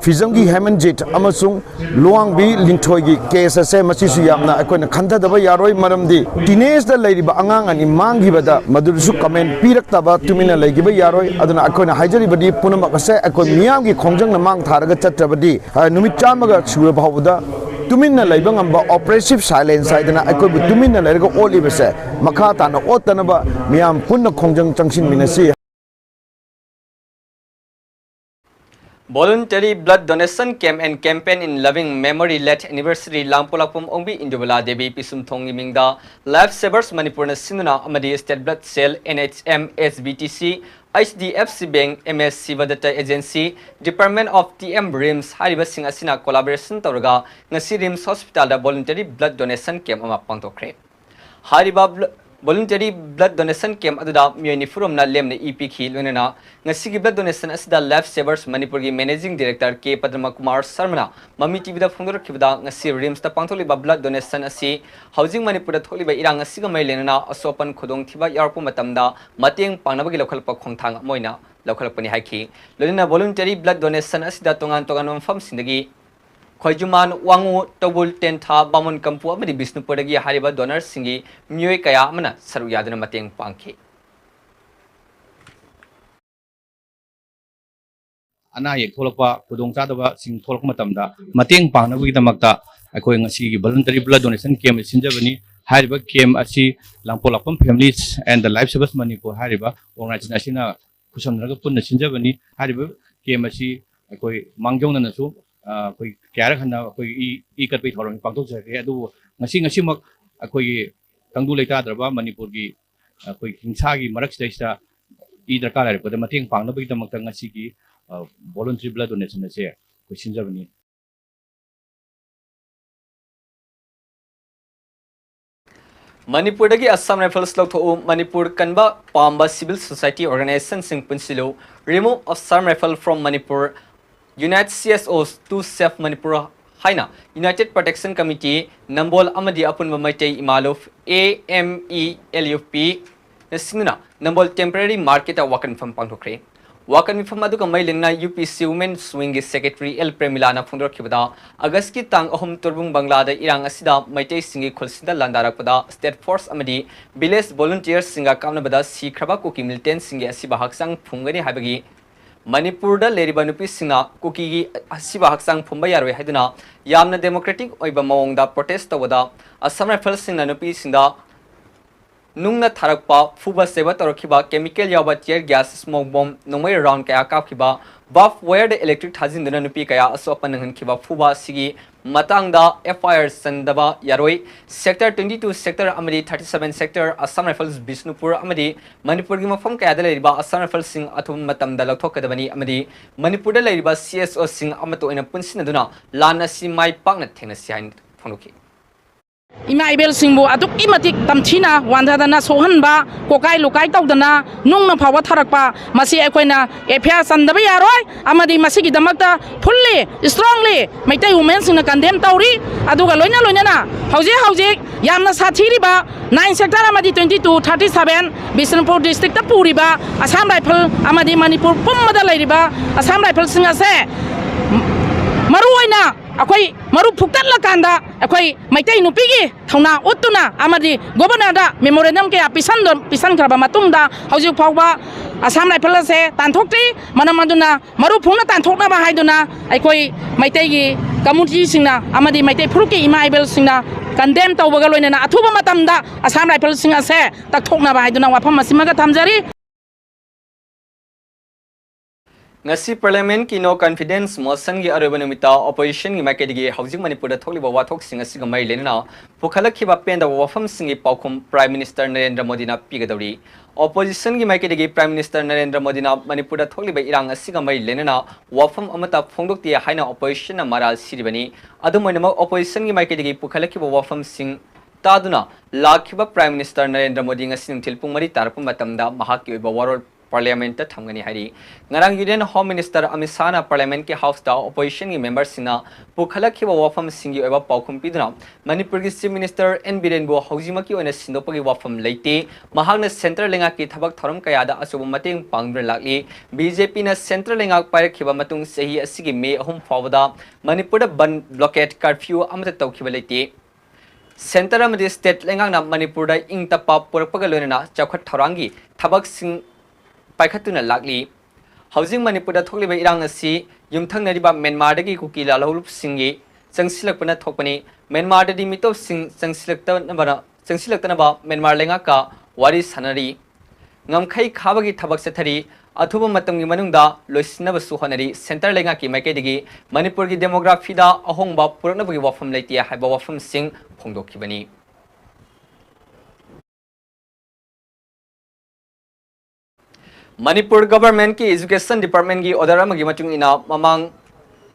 ꯐꯤꯖꯝꯒꯤ ꯍꯦꯃꯟꯖꯤꯠ ꯑꯃꯁꯨꯡ ꯂꯨꯋꯥꯡꯕꯤ ꯂꯤꯟꯊꯣꯏꯒꯤ ꯀꯦꯁ ꯑꯁꯦ, ꯃꯁꯤꯁꯨ ꯌꯥꯝꯅ ꯑꯩꯈꯣꯏꯅ ꯈꯟꯊꯗꯕ ꯌꯥꯔꯣꯏ꯫ ꯃꯔꯝꯗꯤ ꯇꯤꯅꯦꯖꯇ ꯂꯩꯔꯤꯕ ꯑꯉꯥꯡ ꯑꯅꯤ ꯃꯥꯡꯈꯤꯕꯗ ꯃꯗꯨꯗꯁꯨ ꯀꯃꯦꯟ ꯄꯤꯔꯛꯇꯕ, ꯇꯨꯃꯤꯟꯅ ꯂꯩꯈꯤꯕ ꯌꯥꯔꯣꯏ꯫ ꯑꯗꯨꯅ ꯑꯩꯈꯣꯏꯅ ꯍꯥꯏꯖꯔꯤꯕꯗꯤ ꯄꯨꯝꯅꯃꯛ ꯑꯁꯦ ꯑꯩꯈꯣꯏ ꯃꯤꯌꯥꯝꯒꯤ ꯈꯣꯡꯖꯪꯅ ꯃꯥꯡ ꯊꯥꯔꯒ ꯆꯠꯇ꯭ꯔꯕꯗꯤ, ꯑ, ꯅꯨꯃꯤꯠ ꯆꯥꯝꯃꯒ ꯁꯨꯔ ꯐꯥꯎꯕꯗ ꯇꯨꯃꯤꯟꯅ ꯂꯩꯕ ꯉꯝꯕ, oppressive silence ꯍꯥꯏꯗꯅ ꯑꯩꯈꯣꯏꯕꯨ ꯇꯨꯃꯤꯟꯅ ꯂꯩꯔꯒ ꯑꯣꯠꯂꯤꯕꯁꯦ ꯃꯈꯥ ꯇꯥꯅ ꯑꯣꯠꯇꯅꯕ ꯃꯤꯌꯥꯝ ꯄꯨꯟꯅ ꯈꯣꯡꯖꯪ ꯆꯪꯁꯤꯟꯃꯤꯟꯅꯁꯤ꯫ Voluntary Blood Donation Camp and Campaign in Loving Memory Late Anniversary ꯂꯥꯡꯄꯣꯛꯂꯥꯛꯄꯝ ꯑꯣꯡꯕꯤ ꯏꯟꯗꯨꯕꯂꯥ ꯗꯦꯕꯤ ꯄꯤꯁꯨꯝꯊꯣꯡꯒꯤ ꯃꯤꯡꯗ Life Savers ꯃꯅꯤꯄꯨꯔꯅ ꯁꯤꯟꯗꯨꯅ ꯑꯃꯗꯤ State Blood Cell, N H M, S B T C, H D F C Bank, M S Siva Datta Agency, Department of T M, RIMS ꯍꯥꯏꯔꯤꯕꯁꯤꯡ ꯑꯁꯤꯅ collaboration ꯇꯧꯔꯒ ꯉꯁꯤ RIMS Hospital ꯗ Voluntary Blood Donation Camp ꯑꯃ ꯄꯥꯡꯊꯣꯛꯈ꯭ꯔꯦ꯫ ꯍꯥꯏꯔꯤꯕ ꯕ꯭ꯂ-, Voluntary Blood Donation Camp ꯑꯗꯨꯗ ꯃꯤꯑꯣꯏ ꯅꯤꯐꯨꯔꯣꯝꯅ ꯂꯦꯝꯅ E ꯄꯤꯈꯤ꯫ ꯂꯣꯏꯅꯅ ꯉꯁꯤꯒꯤ blood donation ꯑꯁꯤꯗ Life Savers ꯃꯅꯤꯄꯨꯔꯒꯤ Managing Director ꯀꯦ ꯄꯗ꯭ꯔꯃꯀꯨꯃꯥꯔ ꯁꯔꯃꯅ ꯃꯃꯤ ꯇꯤꯚꯤꯗ ꯐꯣꯡꯗꯣꯔꯛꯈꯤꯕꯗ, ꯉꯁꯤ RIMS ꯇ ꯄꯥꯡꯊꯣꯛꯂꯤꯕ blood donation ꯑꯁꯤ ꯍꯧꯖꯤꯛ ꯃꯅꯤꯄꯨꯔꯗ ꯊꯣꯛꯂꯤꯕ ꯏꯔꯥꯡ ꯑꯁꯤꯒ ꯃꯔꯤ ꯂꯩꯅꯅ ꯑꯁꯣꯛ ꯑꯄꯟ ꯈꯨꯗꯣꯡꯊꯤꯕ ꯌꯥꯎꯔꯛꯄ ꯃꯇꯝꯗ ꯃꯇꯦꯡ ꯄꯥꯡꯅꯕꯒꯤ ꯂꯧꯈꯠꯂꯛꯄ ꯈꯣꯡꯊꯥꯡ ꯑꯃ ꯑꯣꯏꯅ ꯂꯧꯈꯠꯂꯛꯄꯅꯤ ꯍꯥꯏꯈꯤ꯫ ꯂꯣꯏꯅꯅ voluntary blood donation ꯑꯁꯤꯗ ꯇꯣꯉꯥꯟ ꯇꯣꯉꯥꯟꯕ ꯃꯐꯝꯁꯤꯡꯗꯒꯤ ꯈꯣꯏꯖꯨꯃꯥꯟ, ꯋꯥꯉꯨ, ꯇꯧꯕꯨꯜ, ꯇꯦꯟꯊꯥ, ꯕꯥꯃꯣꯟ ꯀꯝꯄꯨ ꯑꯃꯗꯤ ꯕꯤꯁꯅꯨꯄꯨꯔꯗꯒꯤ ꯍꯥꯏꯔꯤꯕ donor ꯁꯤꯡꯒꯤ ꯃꯤꯑꯣꯏ ꯀꯌꯥ ꯑꯃꯅ ꯁꯔꯨꯛ ꯌꯥꯗꯨꯅ ꯃꯇꯦꯡ ꯄꯥꯡꯈꯤ꯫ ꯑꯅꯥ ꯑꯌꯦꯛ ꯊꯣꯛꯂꯛꯄ, ꯈꯨꯗꯣꯡꯆꯥꯗꯕꯁꯤꯡ ꯊꯣꯛꯂꯛꯄ ꯃꯇꯝꯗ ꯃꯇꯦꯡ ꯄꯥꯡꯅꯕꯒꯤꯗꯃꯛꯇ ꯑꯩꯈꯣꯏ ꯉꯁꯤꯒꯤ voluntary blood donation camp ꯑꯁꯤ ꯁꯤꯟꯖꯕꯅꯤ꯫ ꯍꯥꯏꯔꯤꯕ camp ꯑꯁꯤ ꯂꯥꯡꯄꯣꯛꯂꯥꯛꯄꯝ Families and the Life Savers Manipur ꯍꯥꯏꯔꯤꯕ organization ꯑꯁꯤꯅ ꯄꯨꯁꯟꯅꯔꯒ ꯄꯨꯟꯅ ꯁꯤꯟꯖꯕꯅꯤ꯫ ꯍꯥꯏꯔꯤꯕ ꯀꯦꯝ ꯑꯁꯤ ꯑꯩꯈꯣꯏ ꯃꯥꯡꯖꯧꯅꯅꯁꯨ, ꯑ, ꯑꯩꯈꯣꯏ ꯀꯌꯥꯔꯛ ꯍꯟꯅ ꯑꯩꯈꯣꯏ ꯏ, ꯏ ꯀꯠꯄꯒꯤ ꯊꯧꯔꯝ ꯄꯥꯡꯊꯣꯛꯆꯈ꯭ꯔꯦ꯫ ꯑꯗꯨꯕꯨ ꯉꯁꯤ, ꯉꯁꯤꯃꯛ ꯑꯩꯈꯣꯏꯒꯤ ꯇꯪꯗꯨ ꯂꯩꯇꯥꯗ꯭ꯔꯕ ꯃꯅꯤꯄꯨꯔꯒꯤ ꯑꯩꯈꯣꯏ ꯍꯤꯡꯁꯥꯒꯤ ꯃꯔꯛꯁꯤꯗꯩꯁꯤꯗ ꯏ ꯗꯔꯀꯥꯔ ꯂꯩꯔꯛꯄꯗ ꯃꯇꯦꯡ ꯄꯥꯡꯅꯕꯒꯤꯗꯃꯛꯇ ꯉꯁꯤꯒꯤ, ꯑ, voluntary blood donation ꯑꯁꯦ ꯑꯩꯈꯣꯏ ꯁꯤꯟꯖꯕꯅꯤ꯫ ꯃꯅꯤꯄꯨꯔꯗꯒꯤ ꯑꯁꯥꯝ ꯔꯥꯏꯐꯜꯁ ꯂꯧꯊꯣꯛꯎ, ꯃꯅꯤꯄꯨꯔ ꯀꯟꯕ ꯄꯥꯝꯕ ꯁꯤꯚꯤꯜ ꯁꯣꯁꯥꯏꯇꯤ ꯑꯣꯔꯒꯅꯥꯏꯖꯦꯁꯟꯁꯤꯡ ꯄꯨꯟꯁꯤꯜꯂꯨ, Remove Assam Rifle from Manipur, Unite C S Os to Save Manipur ꯍꯥꯏꯅ United Protection Committee ꯅꯝꯕꯣꯜ ꯑꯃꯗꯤ ꯑꯄꯨꯟꯕ ꯃꯩꯇꯩ ꯏꯃꯥ ꯂꯨꯞ, A M E L U P ꯅ ꯁꯤꯟꯗꯨꯅ ꯅꯝꯕꯣꯜ ꯇꯦꯝꯄꯔꯦꯔꯤ ꯃꯥꯔꯀꯦꯠꯇ ꯋꯥꯀꯠ ꯃꯤꯐꯝ ꯄꯥꯡꯊꯣꯛꯈ꯭ꯔꯦ꯫ ꯋꯥꯀꯠ ꯃꯤꯐꯝ ꯑꯗꯨꯒ ꯃꯔꯤ ꯂꯩꯅꯅ U P C Women Wingꯒꯤ ꯁꯦꯀ꯭ꯔꯦꯇꯔꯤ ꯑꯦꯜ ꯄ꯭ꯔꯦꯃꯤꯂꯥꯅ ꯐꯣꯡꯗꯣꯔꯛꯈꯤꯕꯗ, ꯑꯥꯒꯁꯀꯤ ꯇꯥꯡ ꯑꯍꯨꯝ ꯇꯣꯔꯕꯨꯡ ꯕꯪꯂꯥꯗ ꯏꯔꯥꯡ ꯑꯁꯤꯗ ꯃꯩꯇꯩꯁꯤꯡꯒꯤ ꯈꯨꯜꯁꯤꯗ ꯂꯥꯟꯗꯥꯔꯛꯄꯗ ꯁ꯭ꯇꯦꯠ ꯐꯣꯔꯁ ꯑꯃꯗꯤ ꯚꯤꯂꯦꯖ ꯚꯣꯂꯨꯟꯇꯤꯌꯔꯁꯤꯡꯒ ꯀꯥꯞꯅꯕꯗ ꯁꯤꯈ꯭ꯔꯕ ꯀꯨꯀꯤ ꯃꯤꯂꯤꯇꯦꯟꯠꯁꯤꯡꯒꯤ ꯑꯁꯤꯕ ꯍꯛꯆꯥꯡ ꯐꯨꯝꯒꯅꯤ ꯍꯥꯏꯕꯒꯤ, ꯃꯅꯤꯄꯨꯔꯗ ꯂꯩꯔꯤꯕ ꯅꯨꯄꯤꯁꯤꯡꯅ ꯀꯨꯀꯤꯒꯤ ꯑꯁꯤꯕ ꯍꯛꯆꯥꯡ ꯐꯨꯝꯕ ꯌꯥꯔꯣꯏ ꯍꯥꯏꯗꯨꯅ ꯌꯥꯝꯅ ꯗꯦꯃꯣꯀ꯭ꯔꯦꯇꯤꯛ ꯑꯣꯏꯕ ꯃꯑꯣꯡꯗ ꯄ꯭ꯔꯣꯇꯦꯁ ꯇꯧꯕꯗ ꯑꯁꯥꯝ ꯔꯥꯏꯐꯜꯁꯤꯡꯅ ꯅꯨꯄꯤꯁꯤꯡꯗ ꯅꯨꯡꯅ ꯊꯥꯔꯛꯄ, ꯐꯨꯕ ꯆꯩꯕ ꯇꯧꯔꯛꯈꯤꯕ, ꯀꯦꯃꯤꯀꯦꯜ ꯌꯥꯎꯕ tear gas, smoke bomb, ꯅꯣꯡꯃꯩ round ꯀꯌꯥ ꯀꯥꯞꯈꯤꯕ, barbed wireꯗ electric ꯊꯥꯖꯤꯟꯗꯨꯅ ꯅꯨꯄꯤ ꯀꯌꯥ ꯑꯁꯣꯛ ꯑꯄꯟ ꯅꯪꯍꯟꯈꯤꯕ, ꯐꯨꯕ ꯑꯁꯤꯒꯤ ꯃꯇꯥꯡꯗ F I R ꯆꯟꯗꯕ ꯌꯥꯔꯣꯏ꯫ Sector twenty two sector ꯑꯃꯗꯤ thirty seven sector, Assam Rifles Bishnupur ꯑꯃꯗꯤ ꯃꯅꯤꯄꯨꯔꯒꯤ ꯃꯐꯝ ꯀꯌꯥꯗ ꯂꯩꯔꯤꯕ Assam Riflesꯁꯤꯡ ꯑꯊꯨꯕ ꯃꯇꯝꯗ ꯂꯧꯊꯣꯛꯀꯗꯕꯅꯤ ꯑꯃꯗꯤ ꯃꯅꯤꯄꯨꯔꯗ ꯂꯩꯔꯤꯕ C S Oꯁꯤꯡ ꯑꯃꯠꯇ ꯑꯣꯏꯅ ꯄꯨꯟꯁꯤꯟꯅꯗꯨꯅ ꯂꯥꯟ ꯑꯁꯤ ꯃꯥꯏ ꯄꯥꯛꯅ ꯊꯦꯡꯅꯁꯤ ꯍꯥꯏꯅ ꯐꯣꯡꯗꯣꯛꯈꯤ꯫ ꯏꯃꯥ ꯏꯕꯦꯜꯁꯤꯡꯕꯨ ꯑꯗꯨꯛꯀꯤ ꯃꯇꯤꯛ ꯇꯝꯊꯤꯅ ꯋꯥꯟꯊꯗꯅ ꯁꯣꯛꯍꯟꯕ, ꯀꯣꯀꯥꯏ ꯂꯨꯀꯥꯏ ꯇꯧꯗꯅ ꯅꯨꯡꯅ ꯐꯥꯎꯕ ꯊꯥꯔꯛꯄ, ꯃꯁꯤ ꯑꯩꯈꯣꯏꯅ F I R ꯆꯟꯗꯕ ꯌꯥꯔꯣꯏ꯫ ꯑꯃꯗꯤ ꯃꯁꯤꯒꯤꯗꯃꯛꯇ fully, strongly ꯃꯩꯇꯩ womenꯁꯤꯡꯅ condemn ꯇꯧꯔꯤ꯫ ꯑꯗꯨꯒ ꯂꯣꯏꯅ ꯂꯣꯏꯅꯅ ꯍꯧꯖꯤꯛ ꯍꯧꯖꯤꯛ ꯌꯥꯝꯅ ꯁꯥꯊꯤꯔꯤꯕ nine sector ꯑꯃꯗꯤ twenty two, thirty seven Bishnupur districtꯇ ꯄꯨꯔꯤꯕ Assam Rifle ꯑꯃꯗꯤ ꯃꯅꯤꯄꯨꯔ ꯄꯨꯝꯕꯗ ꯂꯩꯔꯤꯕ Assam Rifleꯁꯤꯡ ꯑꯁꯦ ꯃꯔꯨ ꯑꯣꯏꯅ ꯑꯩꯈꯣꯏ ꯃꯔꯨ ꯐꯨꯛꯇꯠꯂꯀꯥꯟꯗ ꯑꯩꯈꯣꯏ ꯃꯩꯇꯩ ꯅꯨꯄꯤꯒꯤ ꯊꯧꯅꯥ ꯎꯠꯇꯨꯅ ꯑꯃꯗꯤ Governorꯗ memorandum ꯀꯌꯥ ꯄꯤꯁꯟꯗ-, ꯄꯤꯁꯟꯈ꯭ꯔꯕ ꯃꯇꯨꯡꯗ ꯍꯧꯖꯤꯛ ꯐꯥꯎꯕ Assam Rifle ꯑꯁꯦ ꯇꯥꯟꯊꯣꯛꯇ꯭ꯔꯤ꯫ ꯃꯔꯝ ꯑꯗꯨꯅ ꯃꯔꯨ ꯐꯨꯡꯅ ꯇꯥꯟꯊꯣꯛꯅꯕ ꯍꯥꯏꯗꯨꯅ ꯑꯩꯈꯣꯏ ꯃꯩꯇꯩꯒꯤ communityꯁꯤꯡꯅ ꯑꯃꯗꯤ ꯃꯩꯇꯩ ꯐꯨꯔꯨꯞꯀꯤ ꯏꯃꯥ ꯏꯕꯦꯜꯁꯤꯡꯅ condemn ꯇꯧꯕꯒ ꯂꯣꯏꯅꯅ ꯑꯊꯨꯕ ꯃꯇꯝꯗ Assam Rifleꯁꯤꯡ ꯑꯁꯦ ꯇꯛꯊꯣꯛꯅꯕ ꯍꯥꯏꯗꯨꯅ ꯋꯥꯐꯝ ꯑꯁꯤꯃꯒ ꯊꯝꯖꯔꯤ꯫ ꯉꯁꯤ Parliament ꯀꯤ No Confidence Motion ꯒꯤ ꯑꯔꯣꯏꯕ ꯅꯨꯃꯤꯠꯇ Opposition ꯒꯤ ꯃꯥꯏꯀꯩꯗꯒꯤ ꯍꯧꯖꯤꯛ ꯃꯅꯤꯄꯨꯔꯗ ꯊꯣꯛꯂꯤꯕ ꯋꯥꯊꯣꯛꯁꯤꯡ ꯑꯁꯤꯒ ꯃꯔꯤ ꯂꯩꯅꯅ ꯄꯨꯈꯠꯂꯛꯈꯤꯕ ꯄꯦꯟꯗꯕ ꯋꯥꯐꯝꯁꯤꯡꯒꯤ ꯄꯥꯎꯈꯨꯝ Prime Minister ꯅꯔꯦꯟꯗ꯭ꯔ ꯃꯣꯗꯤꯅ ꯄꯤꯒꯗꯧꯔꯤ꯫ Opposition ꯒꯤ ꯃꯥꯏꯀꯩꯗꯒꯤ Prime Minister ꯅꯔꯦꯟꯗ꯭ꯔ ꯃꯣꯗꯤꯅ ꯃꯅꯤꯄꯨꯔꯗ ꯊꯣꯛꯂꯤꯕ ꯏꯔꯥꯡ ꯑꯁꯤꯒ ꯃꯔꯤ ꯂꯩꯅꯅ ꯋꯥꯐꯝ ꯑꯃꯠꯇ ꯐꯣꯡꯗꯣꯛꯇꯦ ꯍꯥꯏꯅ Opposition ꯅ ꯃꯔꯥꯜ ꯁꯤꯔꯤꯕꯅꯤ꯫ ꯑꯗꯨꯝ ꯑꯣꯏꯅꯃꯛ, Opposition ꯒꯤ ꯃꯥꯏꯀꯩꯗꯒꯤ ꯄꯨꯈꯠꯂꯛꯈꯤꯕ ꯋꯥꯐꯝꯁꯤꯡ ꯇꯥꯗꯨꯅ ꯂꯥꯛꯈꯤꯕ Prime Minister ꯅꯔꯦꯟꯗ꯭ꯔ ꯃꯣꯗꯤ ꯉꯁꯤ ꯅꯨꯡꯊꯤꯜ ꯄꯨꯡ ꯃꯔꯤ ꯇꯥꯔꯛꯄ ꯃꯇꯝꯗ ꯃꯍꯥꯛꯀꯤ ꯑꯣꯏꯕ ꯋꯥꯔꯣꯜ Parliament ꯇ ꯊꯝꯒꯅꯤ ꯍꯥꯏꯔꯤ꯫ ꯉꯔꯥꯡ Union Home Minister Amit ꯁꯥꯍꯅ Parliament ꯀꯤ House ꯇ Opposition ꯒꯤ member ꯁꯤꯡꯅ ꯄꯨꯈꯠꯂꯛꯈꯤꯕ ꯋꯥꯐꯝꯁꯤꯡꯒꯤ ꯑꯣꯏꯕ ꯄꯥꯎꯈꯨꯝ ꯄꯤꯗꯨꯅ ꯃꯅꯤꯄꯨꯔꯒꯤ Chief Minister ꯑꯦꯟ ꯕꯤꯔꯦꯟꯕꯨ ꯍꯧꯖꯤꯛꯃꯛꯀꯤ ꯑꯣꯏꯅ ꯁꯤꯟꯗꯣꯛꯄꯒꯤ ꯋꯥꯐꯝ ꯂꯩꯇꯦ꯫ ꯃꯍꯥꯛꯅ centre ꯂꯩꯉꯥꯛꯀꯤ ꯊꯕꯛ ꯊꯧꯔꯝ ꯀꯌꯥꯗ ꯑꯆꯧꯕ ꯃꯇꯦꯡ ꯄꯥꯡꯗꯨꯅ ꯂꯥꯛꯂꯤ꯫ ꯕꯤ ꯖꯦ ꯄꯤ ꯅ centre ꯂꯩꯉꯥꯛ ꯄꯥꯏꯔꯛꯈꯤꯕ ꯃꯇꯨꯡ ꯆꯍꯤ ꯑꯁꯤꯒꯤ May ꯑꯍꯨꯝ ꯐꯥꯎꯕꯗ ꯃꯅꯤꯄꯨꯔꯗ ꯕꯟ, blockade, curfew ꯑꯃꯠꯇ ꯇꯧꯈꯤꯕ ꯂꯩꯇꯦ꯫ Centre ꯑꯃꯗꯤ state ꯂꯩꯉꯥꯛꯅ ꯃꯅꯤꯄꯨꯔꯗ ꯏꯪ ꯇꯞꯄ ꯄꯨꯔꯛꯄꯒ ꯂꯣꯏꯅꯅ ꯆꯥꯎꯈꯠ ꯊꯧꯔꯥꯡꯒꯤ ꯊꯕꯛꯁꯤꯡ ꯄꯥꯏꯈꯠꯇꯨꯅ ꯂꯥꯛꯂꯤ꯫ ꯍꯧꯖꯤꯛ ꯃꯅꯤꯄꯨꯔꯗ ꯊꯣꯛꯂꯤꯕ ꯏꯔꯥꯡ ꯑꯁꯤ ꯌꯨꯝꯊꯪꯅꯔꯤꯕ ꯃ꯭ꯌꯥꯟꯃꯥꯔꯗꯒꯤ ꯀꯨꯀꯤ ꯂꯥꯜꯍꯧꯂꯨꯞꯁꯤꯡꯒꯤ ꯆꯪꯁꯤꯜꯂꯛꯄꯅ ꯊꯣꯛꯄꯅꯤ꯫ ꯃ꯭ꯌꯥꯟꯃꯥꯔꯗꯗꯤ ꯃꯤꯇꯣꯞꯁꯤꯡ ꯆꯪꯁꯤꯜꯂꯛꯇꯅꯕ, ꯆꯪꯁꯤꯜꯂꯛꯇꯅꯕ ꯃ꯭ꯌꯥꯟꯃꯥꯔ ꯂꯩꯉꯥꯛꯀ ꯋꯥꯔꯤ ꯁꯥꯅꯔꯤ꯫ ꯉꯝꯈꯩ ꯈꯥꯕꯒꯤ ꯊꯕꯛ ꯆꯠꯊꯔꯤ꯫ ꯑꯊꯨꯕ ꯃꯇꯝꯒꯤ ꯃꯅꯨꯡꯗ ꯂꯣꯏꯁꯤꯟꯅꯕꯁꯨ ꯍꯣꯠꯅꯔꯤ꯫ Centre ꯂꯩꯉꯥꯛꯀꯤ ꯃꯥꯏꯀꯩꯗꯒꯤ ꯃꯅꯤꯄꯨꯔꯒꯤ demography ꯗ ꯑꯍꯣꯡꯕ ꯄꯨꯔꯛꯅꯕꯒꯤ ꯋꯥꯐꯝ ꯂꯩꯇꯦ ꯍꯥꯏꯕ ꯋꯥꯐꯝꯁꯤꯡ ꯐꯣꯡꯗꯣꯛꯈꯤꯕꯅꯤ꯫ ꯃꯅꯤꯄꯨꯔ Government ꯀꯤ Education Department ꯒꯤ order ꯑꯃꯒꯤ ꯃꯇꯨꯡ ꯏꯟꯅ, ꯃꯃꯥꯡ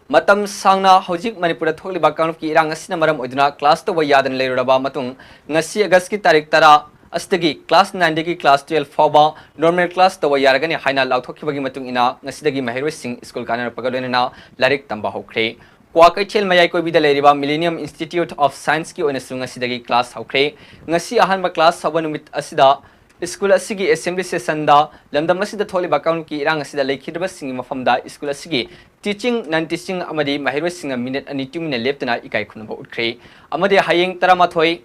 ꯃꯇꯝ ꯁꯥꯡꯅ ꯍꯧꯖꯤꯛ ꯃꯅꯤꯄꯨꯔꯗ ꯊꯣꯛꯂꯤꯕ ꯀꯥꯡꯂꯨꯞꯀꯤ ꯏꯔꯥꯡ ꯑꯁꯤꯅ ꯃꯔꯝ ꯑꯣꯏꯗꯨꯅ class ꯇꯧꯕ ꯌꯥꯗꯅ ꯂꯩꯔꯨꯔꯕ ꯃꯇꯨꯡ, ꯉꯁꯤ August ꯀꯤ ꯇꯥꯔꯤꯛ ꯇꯔꯥ ꯑꯁꯤꯗꯒꯤ class nine ꯗꯒꯤ class twelve ꯐꯥꯎꯕ normal class ꯇꯧꯕ ꯌꯥꯔꯒꯅꯤ ꯍꯥꯏꯅ ꯂꯥꯎꯊꯣꯛꯈꯤꯕꯒꯤ ꯃꯇꯨꯡ ꯏꯟꯅ, ꯉꯁꯤꯗꯒꯤ ꯃꯍꯩꯔꯣꯏꯁꯤꯡ school ꯀꯥꯅꯔꯛꯄꯒ ꯂꯣꯏꯅꯅ ꯂꯥꯏꯔꯤꯛ ꯇꯝꯕ ꯍꯧꯈ꯭ꯔꯦ꯫ ꯀ꯭ꯋꯥꯀꯩꯊꯦꯜ ꯃꯌꯥꯏ ꯀꯣꯏꯕꯤꯗ ꯂꯩꯔꯤꯕ Millennium Institute of Science ꯀꯤ ꯑꯣꯏꯅꯁꯨ ꯉꯁꯤꯗꯒꯤ class ꯍꯧꯈ꯭ꯔꯦ꯫ ꯉꯁꯤ ꯑꯍꯥꯟꯕ class ꯍꯧꯕ ꯅꯨꯃꯤꯠ ꯑꯁꯤꯗ school ꯑꯁꯤꯒꯤ assembly session ꯗ ꯂꯝꯗꯝ ꯑꯁꯤꯗ ꯊꯣꯛꯂꯤꯕ ꯀꯥꯡꯂꯨꯞꯀꯤ ꯏꯔꯥꯡ ꯑꯁꯤꯗ ꯂꯩꯈꯤꯗ꯭ꯔꯕꯁꯤꯡꯒꯤ ꯃꯐꯝꯗ school ꯑꯁꯤꯒꯤ teaching, non teaching ꯑꯃꯗꯤ ꯃꯍꯩꯔꯣꯏꯁꯤꯡꯅ minute ꯑꯅꯤ ꯇꯨꯃꯤꯟꯅ ꯂꯦꯞꯇꯨꯅ ꯏꯀꯥꯏ ꯈꯨꯝꯅꯕ ꯎꯠꯈ꯭ꯔꯦ꯫ ꯑꯃꯗꯤ ꯍꯌꯦꯡ ꯇꯔꯥꯃꯥꯊꯣꯏ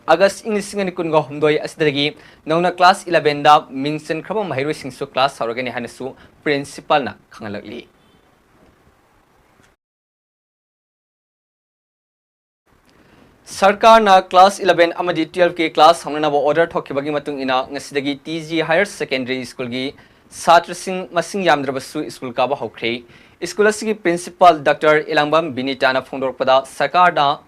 August ꯏꯪ ꯂꯤꯁꯤꯡ ꯑꯅꯤ ꯀꯨꯟꯒ ꯍꯨꯝꯗꯣꯏ ꯑꯁꯤꯗꯒꯤ ꯅꯧꯅ class eleven ꯗ ꯃꯤꯡ ꯆꯟꯈ꯭ꯔꯕ ꯃꯍꯩꯔꯣꯏꯁꯤꯡꯁꯨ class ꯍꯧꯔꯒꯅꯤ ꯍꯥꯏꯅꯁꯨ principal ꯅ ꯈꯪꯍꯜꯂꯛꯂꯤ꯫ ꯁꯔꯀꯥꯔꯅ class eleven ꯑꯃꯗꯤ twelve ꯀꯤ class ꯍꯧꯅꯅꯕ order ꯊꯣꯛꯈꯤꯕꯒꯤ ꯃꯇꯨꯡ ꯏꯟꯅ, ꯉꯁꯤꯗꯒꯤ T G Higher Secondary School ꯒꯤ ꯁꯥꯇ꯭ꯔꯁꯤꯡ ꯃꯁꯤꯡ ꯌꯥꯝꯗ꯭ꯔꯕꯁꯨ ꯁ꯭ꯀꯨꯜ ꯀꯥꯕ ꯍꯧꯈ꯭ꯔꯦ꯫ ꯁ꯭ꯀꯨꯜ ꯑꯁꯤꯒꯤ ꯄ꯭ꯔꯤꯟꯁꯤꯄꯥꯜ ꯗꯥꯛꯇꯔ ꯏꯂꯥꯡꯕꯝ ꯕꯤꯅꯤꯇꯥꯅ ꯐꯣꯡꯗꯣꯔꯛꯄꯗ, ꯁꯔꯀꯥꯔꯅ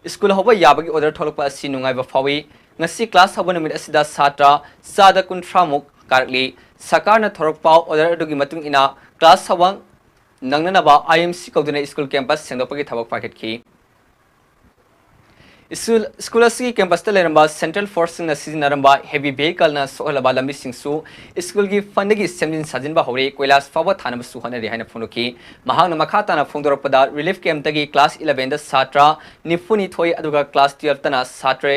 ꯁ꯭ꯀꯨꯜ ꯍꯧꯕ ꯌꯥꯕꯒꯤ ꯑꯣꯔꯗꯔ ꯊꯣꯛꯂꯛꯄ ꯑꯁꯤ ꯅꯨꯡꯉꯥꯏꯕ ꯐꯥꯎꯏ꯫ ꯉꯁꯤ ꯀ꯭ꯂꯥꯁ ꯍꯧꯕ ꯅꯨꯃꯤꯠ ꯑꯁꯤꯗ ꯁꯥꯇ꯭ꯔ ꯆꯥꯗ ꯀꯨꯟꯊ꯭ꯔꯥꯃꯨꯛ ꯀꯥꯔꯛꯂꯤ꯫ ꯁꯔꯀꯥꯔꯅ ꯊꯣꯔꯛꯄ ꯑꯣꯔꯗꯔ ꯑꯗꯨꯒꯤ ꯃꯇꯨꯡ ꯏꯟꯅ ꯀ꯭ꯂꯥꯁ ꯍꯧꯕ ꯅꯪꯅꯅꯕ ꯑꯥꯏ ꯑꯦꯝ ꯁꯤ ꯀꯧꯗꯨꯅ ꯁ꯭ꯀꯨꯜ ꯀꯦꯝꯄꯁ ꯁꯦꯡꯗꯣꯛꯄꯒꯤ ꯊꯕꯛ ꯄꯥꯏꯈꯠꯈꯤ꯫ ꯁ꯭ꯀꯨꯜ, ꯁ꯭ꯀꯨꯜ ꯑꯁꯤꯒꯤ ꯀꯦꯝꯄꯁꯇ ꯂꯩꯔꯝꯕ ꯁꯦꯟꯇ꯭ꯔꯦꯜ ꯐꯣꯔꯁꯁꯤꯡꯅ ꯁꯤꯖꯤꯟꯅꯔꯝꯕ ꯍꯦꯚꯤ ꯚꯦꯍꯤꯀꯜꯅ ꯁꯣꯛꯍꯜꯂꯕ ꯂꯝꯕꯤꯁꯤꯡꯁꯨ ꯁ꯭ꯀꯨꯜꯒꯤ ꯐꯟꯗꯒꯤ ꯁꯦꯝꯖꯤꯟ ꯁꯥꯖꯤꯟꯕ ꯍꯧꯔꯦ, ꯀꯣꯏꯂꯥꯁ ꯐꯥꯎꯕ ꯊꯥꯅꯕꯁꯨ ꯍꯣꯠꯅꯔꯤ ꯍꯥꯏꯅ ꯐꯣꯡꯗꯣꯛꯈꯤ꯫ ꯃꯍꯥꯛꯅ ꯃꯈꯥ ꯇꯥꯅ ꯐꯣꯡꯗꯣꯔꯛꯄꯗ, ꯔꯤꯂꯤꯐ ꯀꯦꯝꯞꯇꯒꯤ ꯀ꯭ꯂꯥꯁ ꯏꯂꯚꯦꯟꯗ ꯁꯥꯇ꯭ꯔ ꯅꯤꯐꯨꯅꯤꯊꯣꯏ ꯑꯗꯨꯒ ꯀ꯭ꯂꯥꯁ ꯇꯨꯌꯦꯜꯐꯇꯅ ꯁꯥꯇ꯭ꯔ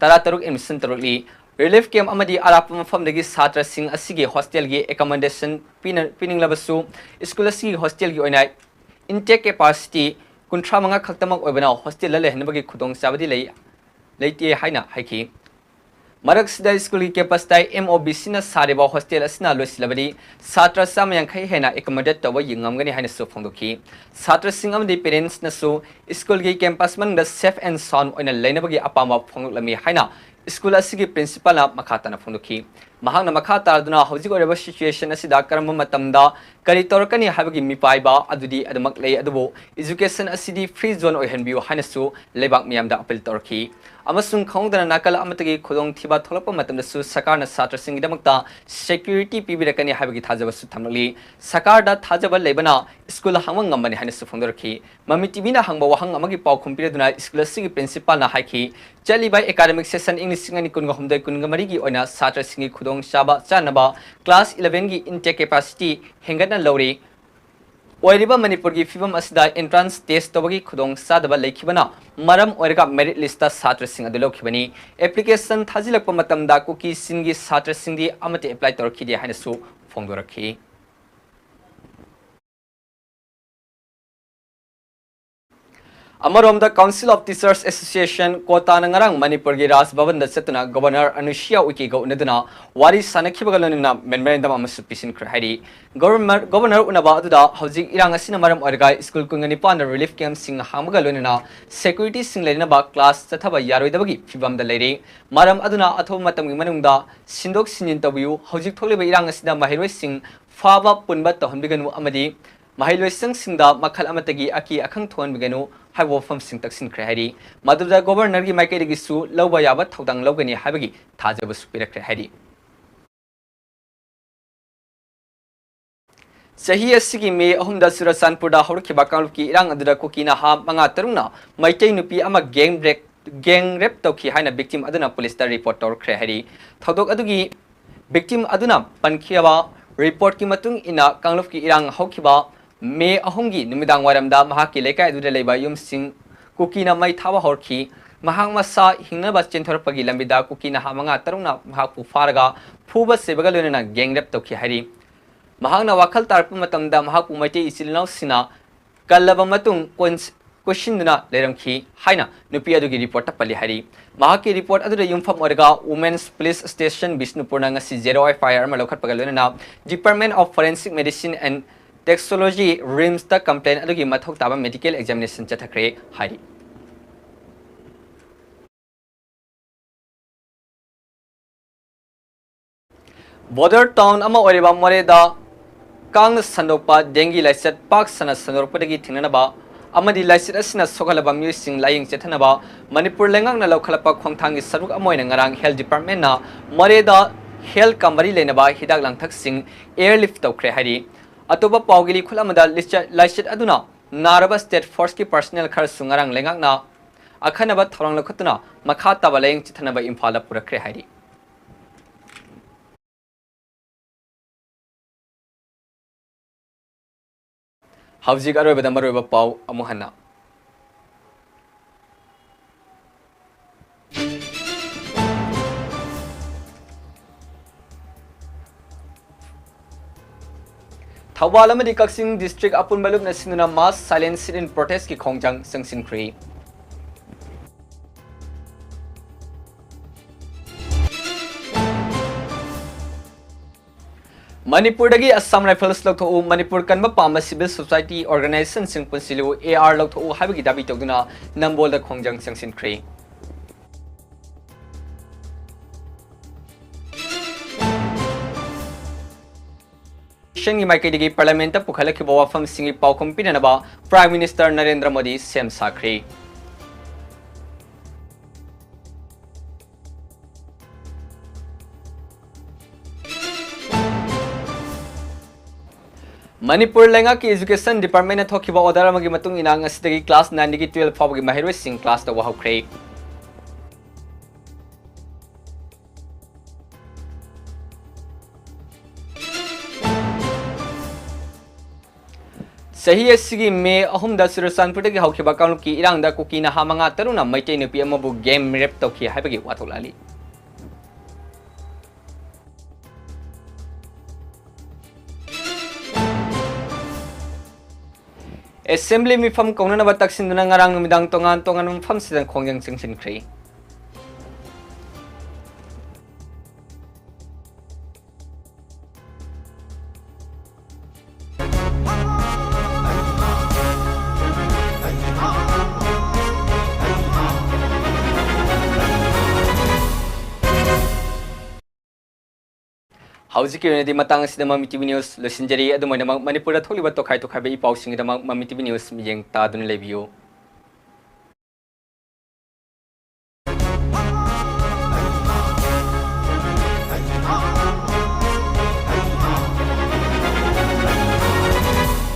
ꯇꯔꯥꯇꯔꯨꯛ ꯑꯦꯗꯃꯤꯁꯟ ꯇꯧꯔꯛꯂꯤ꯫ ꯔꯤꯂꯤꯐ ꯀꯦꯝꯞ ꯑꯃꯗꯤ ꯑꯔꯥꯞꯄ ꯃꯐꯝꯗꯒꯤ ꯁꯥꯇ꯭ꯔꯁꯤꯡ ꯑꯁꯤꯒꯤ ꯍꯣꯁꯇꯦꯜꯒꯤ ꯑꯦꯀꯣꯃꯣꯗꯦꯁꯟ ꯄꯤꯅ-, ꯄꯤꯅꯤꯡꯂꯕꯁꯨ, ꯁ꯭ꯀꯨꯜ ꯑꯁꯤꯒꯤ ꯍꯣꯁꯇꯦꯜꯒꯤ ꯑꯣꯏꯅ ꯏꯟꯇꯦꯛ ꯀꯦꯄꯥꯁꯤꯇꯤ ꯀꯨꯟꯊ꯭ꯔꯥ ꯃꯉꯥ ꯈꯛꯇꯃꯛ ꯑꯣꯏꯕꯅ ꯍꯣꯁꯇꯦꯜꯗ ꯂꯩꯍꯟꯕꯒꯤ ꯈꯨꯗꯣꯡꯆꯥꯕꯗꯤ ꯂꯩ-, ꯂꯩꯇꯦ ꯍꯥꯏꯅ ꯍꯥꯏꯈꯤ꯫ ꯃꯔꯛꯁꯤꯗ ꯁ꯭ꯀꯨꯜꯒꯤ ꯀꯦꯝꯄꯁꯇ ꯑꯦꯝ ꯑꯣ ꯕꯤ ꯁꯤꯅ ꯁꯥꯔꯤꯕ ꯍꯣꯁꯇꯦꯜ ꯑꯁꯤꯅ ꯂꯣꯏꯁꯤꯜꯂꯕꯗꯤ ꯁꯥꯇ꯭ꯔ ꯆꯥꯝꯃ ꯌꯥꯡꯈꯩ ꯍꯦꯟꯅ ꯑꯦꯀꯣꯃꯣꯗꯦꯠ ꯇꯧꯕ ꯉꯝꯒꯅꯤ ꯍꯥꯏꯅꯁꯨ ꯐꯣꯡꯗꯣꯛꯈꯤ꯫ ꯁꯥꯇ꯭ꯔꯁꯤꯡ ꯑꯃꯗꯤ ꯄꯦꯔꯦꯟꯠꯁꯅꯁꯨ ꯁ꯭ꯀꯨꯜꯒꯤ ꯀꯦꯝꯄꯁ ꯃꯅꯨꯡꯗ ꯁꯦꯐ ꯑꯦꯟ ꯁꯥꯎꯟ ꯑꯣꯏꯅ ꯂꯩꯅꯕꯒꯤ ꯑꯄꯥꯝꯕ ꯐꯣꯡꯗꯣꯛꯂꯝꯃꯤ ꯍꯥꯏꯅ ꯁ꯭ꯀꯨꯜ ꯑꯁꯤꯒꯤ ꯄ꯭ꯔꯤꯟꯁꯤꯄꯥꯜꯅ ꯃꯈꯥ ꯇꯥꯅ ꯐꯣꯡꯗꯣꯛꯈꯤ꯫ ꯃꯍꯥꯛꯅ ꯃꯈꯥ ꯇꯥꯗꯨꯅ ꯍꯧꯖꯤꯛ ꯑꯣꯏꯔꯤꯕ ꯁꯤꯆꯨꯋꯦꯁꯟ ꯑꯁꯤꯗ ꯀꯔꯝꯕ ꯃꯇꯝꯗ ꯀꯔꯤ ꯇꯧꯔꯛꯀꯅꯤ ꯍꯥꯏꯕꯒꯤ ꯃꯤꯄꯥꯏꯕ ꯑꯗꯨꯗꯤ ꯑꯗꯨꯃꯛ ꯂꯩ, ꯑꯗꯨꯕꯨ ꯏꯖꯨꯀꯦꯁꯟ ꯑꯁꯤꯗꯤ ꯐ꯭ꯔꯤ ꯖꯣꯟ ꯑꯣꯏꯍꯟꯕꯤꯌꯨ ꯍꯥꯏꯅꯁꯨ ꯂꯩꯕꯥꯛ ꯃꯤꯌꯥꯝꯗ ꯑꯄꯤꯜ ꯇꯧꯔꯛꯈꯤ꯫ ꯑꯃꯁꯨꯡ ꯈꯪꯍꯧꯗꯅ ꯅꯥꯀꯜ ꯑꯃꯠꯇꯒꯤ ꯈꯨꯗꯣꯡꯊꯤꯕ ꯊꯣꯛꯂꯛꯄ ꯃꯇꯝꯗꯁꯨ ꯁꯔꯀꯥꯔꯅ ꯁꯥꯇ꯭ꯔꯁꯤꯡꯒꯤꯗꯃꯛꯇ ꯁꯦꯀ꯭ꯌꯨꯔꯤꯇꯤ ꯄꯤꯕꯤꯔꯛꯀꯅꯤ ꯍꯥꯏꯕꯒꯤ ꯊꯥꯖꯕꯁꯨ ꯊꯝꯂꯛꯂꯤ꯫ ꯁꯔꯀꯥꯔꯗ ꯊꯥꯖꯕ ꯂꯩꯕꯅ ꯁ꯭ꯀꯨꯜ ꯍꯥꯡꯕ ꯉꯝꯕꯅꯤ ꯍꯥꯏꯅꯁꯨ ꯐꯣꯡꯗꯣꯔꯛꯈꯤ꯫ ꯃꯃꯤ ꯇꯤ ꯚꯤꯅ ꯍꯪꯕ ꯋꯥꯍꯪ ꯑꯃꯒꯤ ꯄꯥꯎꯈꯨꯝ ꯄꯤꯔꯗꯨꯅ ꯁ꯭ꯀꯨꯜ ꯑꯁꯤꯒꯤ ꯄ꯭ꯔꯤꯟꯁꯤꯄꯥꯜꯅ ꯍꯥꯏꯈꯤ, ꯆꯠꯂꯤꯕ ꯑꯦꯀꯥꯗꯃꯤꯛ ꯁꯦꯁꯟ ꯏꯪ ꯂꯤꯁꯤꯡ ꯑꯅꯤ ꯀꯨꯟꯒ ꯍꯨꯝꯗꯣꯏ ꯀꯨꯟꯒ ꯃꯔꯤꯒꯤ ꯑꯣꯏꯅ ꯁꯥꯇ꯭ꯔꯁꯤꯡꯒꯤ ꯈꯨꯗꯣꯡꯆꯥꯕ ꯆꯥꯅꯕ ꯀ꯭ꯂꯥꯁ ꯏꯂꯚꯦꯟꯒꯤ ꯏꯟꯇꯦꯛ ꯀꯦꯄꯥꯁꯤꯇꯤ ꯍꯦꯟꯒꯠꯅ ꯂꯧꯔꯤ꯫ ꯑꯣꯏꯔꯤꯕ ꯃꯅꯤꯄꯨꯔꯒꯤ ꯐꯤꯕꯝ ꯑꯁꯤꯗ ꯑꯦꯟꯇ꯭ꯔꯥꯟꯁ ꯇꯦꯁ ꯇꯧꯕꯒꯤ ꯈꯨꯗꯣꯡꯆꯥꯗꯕ ꯂꯩꯈꯤꯕꯅ ꯃꯔꯝ ꯑꯣꯏꯔꯒ ꯃꯦꯔꯤꯠ ꯂꯤꯁꯇ ꯁꯥꯇ꯭ꯔꯁꯤꯡ ꯑꯗꯨ ꯂꯧꯈꯤꯕꯅꯤ꯫ ꯑꯦꯄ꯭ꯂꯤꯀꯦꯁꯟ ꯊꯥꯖꯤꯜꯂꯛꯄ ꯃꯇꯝꯗ ꯀꯨꯀꯤ ꯆꯤꯡꯒꯤ ꯁꯥꯇ꯭ꯔꯁꯤꯡꯗꯤ ꯑꯃꯠꯇ ꯑꯦꯄ꯭ꯂꯥꯏ ꯇꯧꯔꯛꯈꯤꯗꯦ ꯍꯥꯏꯅꯁꯨ ꯐꯣꯡꯗꯣꯔꯛꯈꯤ꯫ ꯑꯃꯔꯣꯝꯗ, Council of Teachers Association, ꯀꯣꯇꯥꯅ ꯉꯔꯥꯡ ꯃꯅꯤꯄꯨꯔꯒꯤ ꯔꯥꯖ ꯚꯕꯟꯗ ꯆꯠꯇꯨꯅ ꯒꯣꯚꯔꯅꯔ ꯑꯅꯨꯁꯨꯏꯌꯥ ꯎꯏꯀꯦꯒ ꯎꯅꯗꯨꯅ ꯋꯥꯔꯤ ꯁꯥꯅꯈꯤꯕꯒ ꯂꯣꯏꯅꯅ memorandum ꯑꯃꯁꯨ ꯄꯤꯁꯤꯟꯈ꯭ꯔꯦ ꯍꯥꯏꯔꯤ꯫ ꯒꯣꯚꯔꯅꯔ, ꯒꯣꯚꯔꯅꯔ ꯎꯅꯕ ꯑꯗꯨꯗ ꯍꯧꯖꯤꯛ ꯏꯔꯥꯡ ꯑꯁꯤꯅ ꯃꯔꯝ ꯑꯣꯏꯔꯒ ꯁ꯭ꯀꯨꯜ ꯀꯨꯟꯒ ꯅꯤꯄꯥꯟꯗ relief campꯁꯤꯡ ꯍꯥꯡꯕꯒ ꯂꯣꯏꯅꯅ securityꯁꯤꯡ ꯂꯩꯅꯅꯕ class ꯆꯠꯊꯕ ꯌꯥꯔꯣꯏꯗꯕꯒꯤ ꯐꯤꯕꯝꯗ ꯂꯩꯔꯤ꯫ ꯃꯔꯝ ꯑꯗꯨꯅ ꯑꯊꯨꯕ ꯃꯇꯝꯒꯤ ꯃꯅꯨꯡꯗ ꯁꯤꯟꯗꯣꯛ ꯁꯤꯟꯖꯤꯟ ꯇꯧꯕꯤꯌꯨ, ꯍꯧꯖꯤꯛ ꯊꯣꯛꯂꯤꯕ ꯏꯔꯥꯡ ꯑꯁꯤꯗ ꯃꯍꯩꯔꯣꯏꯁꯤꯡ ꯐꯥꯕ ꯄꯨꯟꯕ ꯇꯧꯍꯟꯕꯤꯒꯅꯨ ꯑꯃꯗꯤ ꯃꯍꯩꯂꯣꯏꯁꯪꯁꯤꯡꯗ ꯃꯈꯜ ꯑꯃꯠꯇꯒꯤ ꯑꯀꯤ ꯑꯈꯪ ꯊꯣꯛꯍꯟꯕꯤꯒꯅꯨ ꯍꯥꯏꯕ ꯋꯥꯐꯝꯁꯤꯡ ꯇꯛꯁꯤꯟꯈ꯭ꯔꯦ ꯍꯥꯏꯔꯤ꯫ ꯃꯗꯨꯗ ꯒꯣꯚꯔꯅꯔꯒꯤ ꯃꯥꯏꯀꯩꯗꯒꯤꯁꯨ ꯂꯧꯕ ꯌꯥꯕ ꯊꯧꯗꯥꯡ ꯂꯧꯒꯅꯤ ꯍꯥꯏꯕꯒꯤ ꯊꯥꯖꯕꯁꯨ ꯄꯤꯔꯛꯈ꯭ꯔꯦ ꯍꯥꯏꯔꯤ꯫ ꯆꯍꯤ ꯑꯁꯤꯒꯤ ꯃꯦ ꯑꯍꯨꯝꯗ ꯆꯨꯔꯆꯥꯟꯄꯨꯔꯗ ꯍꯧꯔꯛꯈꯤꯕ ꯀꯥꯡꯂꯨꯞꯀꯤ ꯏꯔꯥꯡ ꯑꯗꯨꯗ ꯀꯨꯀꯤ ꯅꯍꯥ ꯃꯉꯥ ꯇꯔꯨꯛꯅ ꯃꯩꯇꯩ ꯅꯨꯄꯤ ꯑꯃ gang rape, gang rape ꯇꯧꯈꯤ ꯍꯥꯏꯅ victim ꯑꯗꯨꯅ ꯄꯨꯂꯤꯁꯇ report ꯇꯧꯔꯛꯈ꯭ꯔꯦ ꯍꯥꯏꯔꯤ꯫ ꯊꯧꯗꯣꯛ ꯑꯗꯨꯒꯤ victim ꯑꯗꯨꯅ ꯄꯟꯈꯤꯕ reportꯀꯤ ꯃꯇꯨꯡ ꯏꯟꯅ, ꯀꯥꯡꯂꯨꯞꯀꯤ ꯏꯔꯥꯡ ꯍꯧꯈꯤꯕ ꯃꯦ ꯑꯍꯨꯝꯒꯤ ꯅꯨꯃꯤꯗꯥꯡ ꯋꯥꯏꯔꯝꯗ ꯃꯍꯥꯛꯀꯤ ꯂꯩꯀꯥꯏ ꯑꯗꯨꯗ ꯂꯩꯕ ꯌꯨꯝꯁꯤꯡ ꯀꯨꯀꯤꯅ ꯃꯩ ꯊꯥꯕ ꯍꯧꯔꯛꯈꯤ꯫ ꯃꯍꯥꯛ ꯃꯁꯥ ꯍꯤꯡꯅꯕ ꯆꯦꯟꯊꯣꯔꯛꯄꯒꯤ ꯂꯝꯕꯤꯗ ꯀꯨꯀꯤ ꯅꯍꯥ ꯃꯉꯥ ꯇꯔꯨꯛꯅ ꯃꯍꯥꯛꯄꯨ ꯐꯥꯔꯒ ꯐꯨꯕ ꯆꯩꯕꯒ ꯂꯣꯏꯅꯅ gang rape ꯇꯧꯈꯤ ꯍꯥꯏꯔꯤ꯫ ꯃꯍꯥꯛꯅ ꯋꯥꯈꯜ ꯇꯥꯔꯛꯄ ꯃꯇꯝꯗ ꯃꯍꯥꯛꯄꯨ ꯃꯩꯇꯩ ꯏꯆꯤꯜ ꯏꯅꯥꯎꯁꯤꯡꯅ ꯀꯜꯂꯕ ꯃꯇꯨꯡ ꯀꯣꯟ-, ꯀꯣꯏꯁꯤꯟꯗꯨꯅ ꯂꯩꯔꯝꯈꯤ ꯍꯥꯏꯅ ꯅꯨꯄꯤ ꯑꯗꯨꯒꯤ reportꯇ ꯄꯜꯂꯤ ꯍꯥꯏꯔꯤ꯫ ꯃꯍꯥꯛꯀꯤ report ꯑꯗꯨꯗ ꯌꯨꯝꯐꯝ ꯑꯣꯏꯔꯒ Women's Police Station ꯕꯤꯁꯅꯨꯄꯨꯔꯅ ꯉꯁꯤ zero F I R ꯑꯃ ꯂꯧꯈꯠꯄꯒ ꯂꯣꯏꯅꯅ Department of Forensic Medicine and Toxicology, RIMSꯇ complaint ꯑꯗꯨꯒꯤ ꯃꯊꯧ ꯇꯥꯕ medical examination ꯆꯠꯊꯈ꯭ꯔꯦ ꯍꯥꯏꯔꯤ꯫ Border town ꯑꯃ ꯑꯣꯏꯔꯤꯕ ꯃꯣꯔꯦꯗ ꯀꯥꯡꯅ ꯁꯟꯗꯣꯛꯄ dengue ꯂꯥꯏꯆꯠ ꯄꯥꯛ ꯁꯟꯅ ꯁꯟꯗꯣꯔꯛꯄꯗꯒꯤ ꯊꯤꯡꯅꯅꯕ ꯑꯃꯗꯤ ꯂꯥꯏꯆꯠ ꯑꯁꯤꯅ ꯁꯣꯛꯍꯜꯂꯕ ꯃꯤꯑꯣꯏꯁꯤꯡ ꯂꯥꯌꯦꯡ ꯆꯠꯊꯅꯕ ꯃꯅꯤꯄꯨꯔ ꯂꯩꯉꯥꯛꯅ ꯂꯧꯈꯠꯂꯛꯄ ꯈꯣꯡꯊꯥꯡꯒꯤ ꯁꯔꯨꯛ ꯑꯃ ꯑꯣꯏꯅ ꯉꯔꯥꯡ health departmentꯅ ꯃꯣꯔꯦꯗ healthꯀ ꯃꯔꯤ ꯂꯩꯅꯕ ꯍꯤꯗꯥꯛ ꯂꯥꯡꯊꯛꯁꯤꯡ airlift ꯇꯧꯈ꯭ꯔꯦ ꯍꯥꯏꯔꯤ꯫ ꯑꯇꯣꯞꯄ ꯄꯥꯎꯒꯤ ꯂꯤꯈꯨꯜ ꯑꯃꯗ ꯂꯤꯆ-, ꯂꯥꯏꯆꯠ ꯑꯗꯨꯅ ꯅꯥꯔꯕ state forceꯀꯤ personnel ꯈꯔꯁꯨ ꯉꯔꯥꯡ ꯂꯩꯉꯥꯛꯅ ꯑꯈꯟꯅꯕ ꯊꯧꯔꯥꯡ ꯂꯧꯈꯠꯇꯨꯅ ꯃꯈꯥ ꯇꯥꯕ ꯂꯥꯌꯦꯡ ꯆꯠꯊꯅꯕ ꯏꯝꯐꯥꯜꯗ ꯄꯨꯔꯛꯈ꯭ꯔꯦ ꯍꯥꯏꯔꯤ꯫ ꯍꯧꯖꯤꯛ ꯑꯔꯣꯏꯕꯗ ꯃꯔꯨꯑꯣꯏꯕ ꯄꯥꯎ ꯑꯃꯨꯛ ꯍꯟꯅ꯫ ꯊꯧꯕꯥꯜ ꯑꯃꯗꯤ ꯀꯛꯆꯤꯡ district ꯑꯄꯨꯟꯕ ꯂꯨꯞꯅ ꯁꯤꯟꯗꯨꯅ mass silent sit-in protest-ꯀꯤ ꯈꯣꯡꯖꯪ ꯆꯪꯁꯤꯟꯈ꯭ꯔꯦ꯫ ꯃꯅꯤꯄꯨꯔꯗꯒꯤ Assam Rifles ꯂꯧꯊꯣꯛꯎ, ꯃꯅꯤꯄꯨꯔ ꯀꯟꯕ ꯄꯥꯝꯕ civil society organization-ꯁꯤꯡ ꯄꯨꯟꯁꯤꯜꯂꯨ, A R ꯂꯧꯊꯣꯛꯎ ꯍꯥꯏꯕꯒꯤ ꯗꯥꯕꯤ ꯇꯧꯗꯨꯅ ꯅꯝꯕꯣꯜꯗ ꯈꯣꯡꯖꯪ ꯆꯪꯁꯤꯟꯈ꯭ꯔꯦ꯫ ꯏꯁꯟꯒꯤ ꯃꯥꯏꯀꯩꯗꯒꯤ Parliament-ꯇ ꯄꯨꯈꯠꯂꯛꯈꯤꯕ ꯋꯥꯐꯝꯁꯤꯡꯒꯤ ꯄꯥꯎꯈꯨꯝ ꯄꯤꯅꯅꯕ Prime Minister ꯅꯔꯦꯟꯗ꯭ꯔ ꯃꯣꯗꯤ ꯁꯦꯝ ꯁꯥꯈ꯭ꯔꯦ꯫ ꯃꯅꯤꯄꯨꯔ ꯂꯩꯉꯥꯛꯀꯤ Education Department-ꯅ ꯊꯣꯛꯈꯤꯕ order ꯑꯃꯒꯤ ꯃꯇꯨꯡ ꯏꯟꯅ ꯉꯁꯤꯗꯒꯤ class nine-ꯗꯒꯤ twelve ꯐꯥꯎꯕꯒꯤ ꯃꯍꯩꯔꯣꯏꯁꯤꯡ class ꯇꯧꯕ ꯍꯧꯈ꯭ꯔꯦ꯫ ꯆꯍꯤ ꯑꯁꯤꯒꯤ ꯃꯦ ꯑꯍꯨꯝꯗ ꯆꯨꯔꯆꯥꯟꯄꯨꯔꯗꯒꯤ ꯍꯧꯈꯤꯕ ꯀꯥꯡꯂꯨꯞꯀꯤ ꯏꯔꯥꯡꯗ ꯀꯨꯀꯤ ꯅꯍꯥ ꯃꯉꯥ ꯇꯔꯨꯛꯅ ꯃꯩꯇꯩ ꯅꯨꯄꯤ ꯑꯃꯕꯨ gang rape ꯇꯧꯈꯤ ꯍꯥꯏꯕꯒꯤ ꯋꯥꯊꯣꯛ ꯂꯥꯛꯂꯤ꯫ Assembly ꯃꯤꯐꯝ ꯀꯧꯅꯅꯕ ꯇꯛꯁꯤꯟꯗꯨꯅ ꯉꯔꯥꯡ ꯅꯨꯃꯤꯗꯥꯡ ꯇꯣꯉꯥꯟ ꯇꯣꯉꯥꯟꯕ ꯃꯐꯝꯁꯤꯗ ꯈꯣꯡꯖꯪ ꯆꯪꯁꯤꯟꯈ꯭ꯔꯦ꯫ ꯍꯧꯖꯤꯛꯀꯤ ꯑꯣꯏꯅꯗꯤ ꯃꯇꯥꯡ ꯑꯁꯤꯗ ꯃꯃꯤ T V News ꯂꯣꯏꯁꯤꯟꯖꯔꯤ꯫ ꯑꯗꯨꯝ ꯑꯣꯏꯅꯃꯛ ꯃꯅꯤꯄꯨꯔꯗ ꯊꯣꯛꯂꯤꯕ ꯇꯣꯈꯥꯏ ꯇꯣꯈꯥꯏꯕ ꯏ ꯄꯥꯎꯁꯤꯡꯒꯤꯗꯃꯛ ꯃꯃꯤ T V News ꯃꯤꯠꯌꯦꯡ ꯇꯥꯗꯨꯅ ꯂꯩꯕꯤꯌꯨ꯫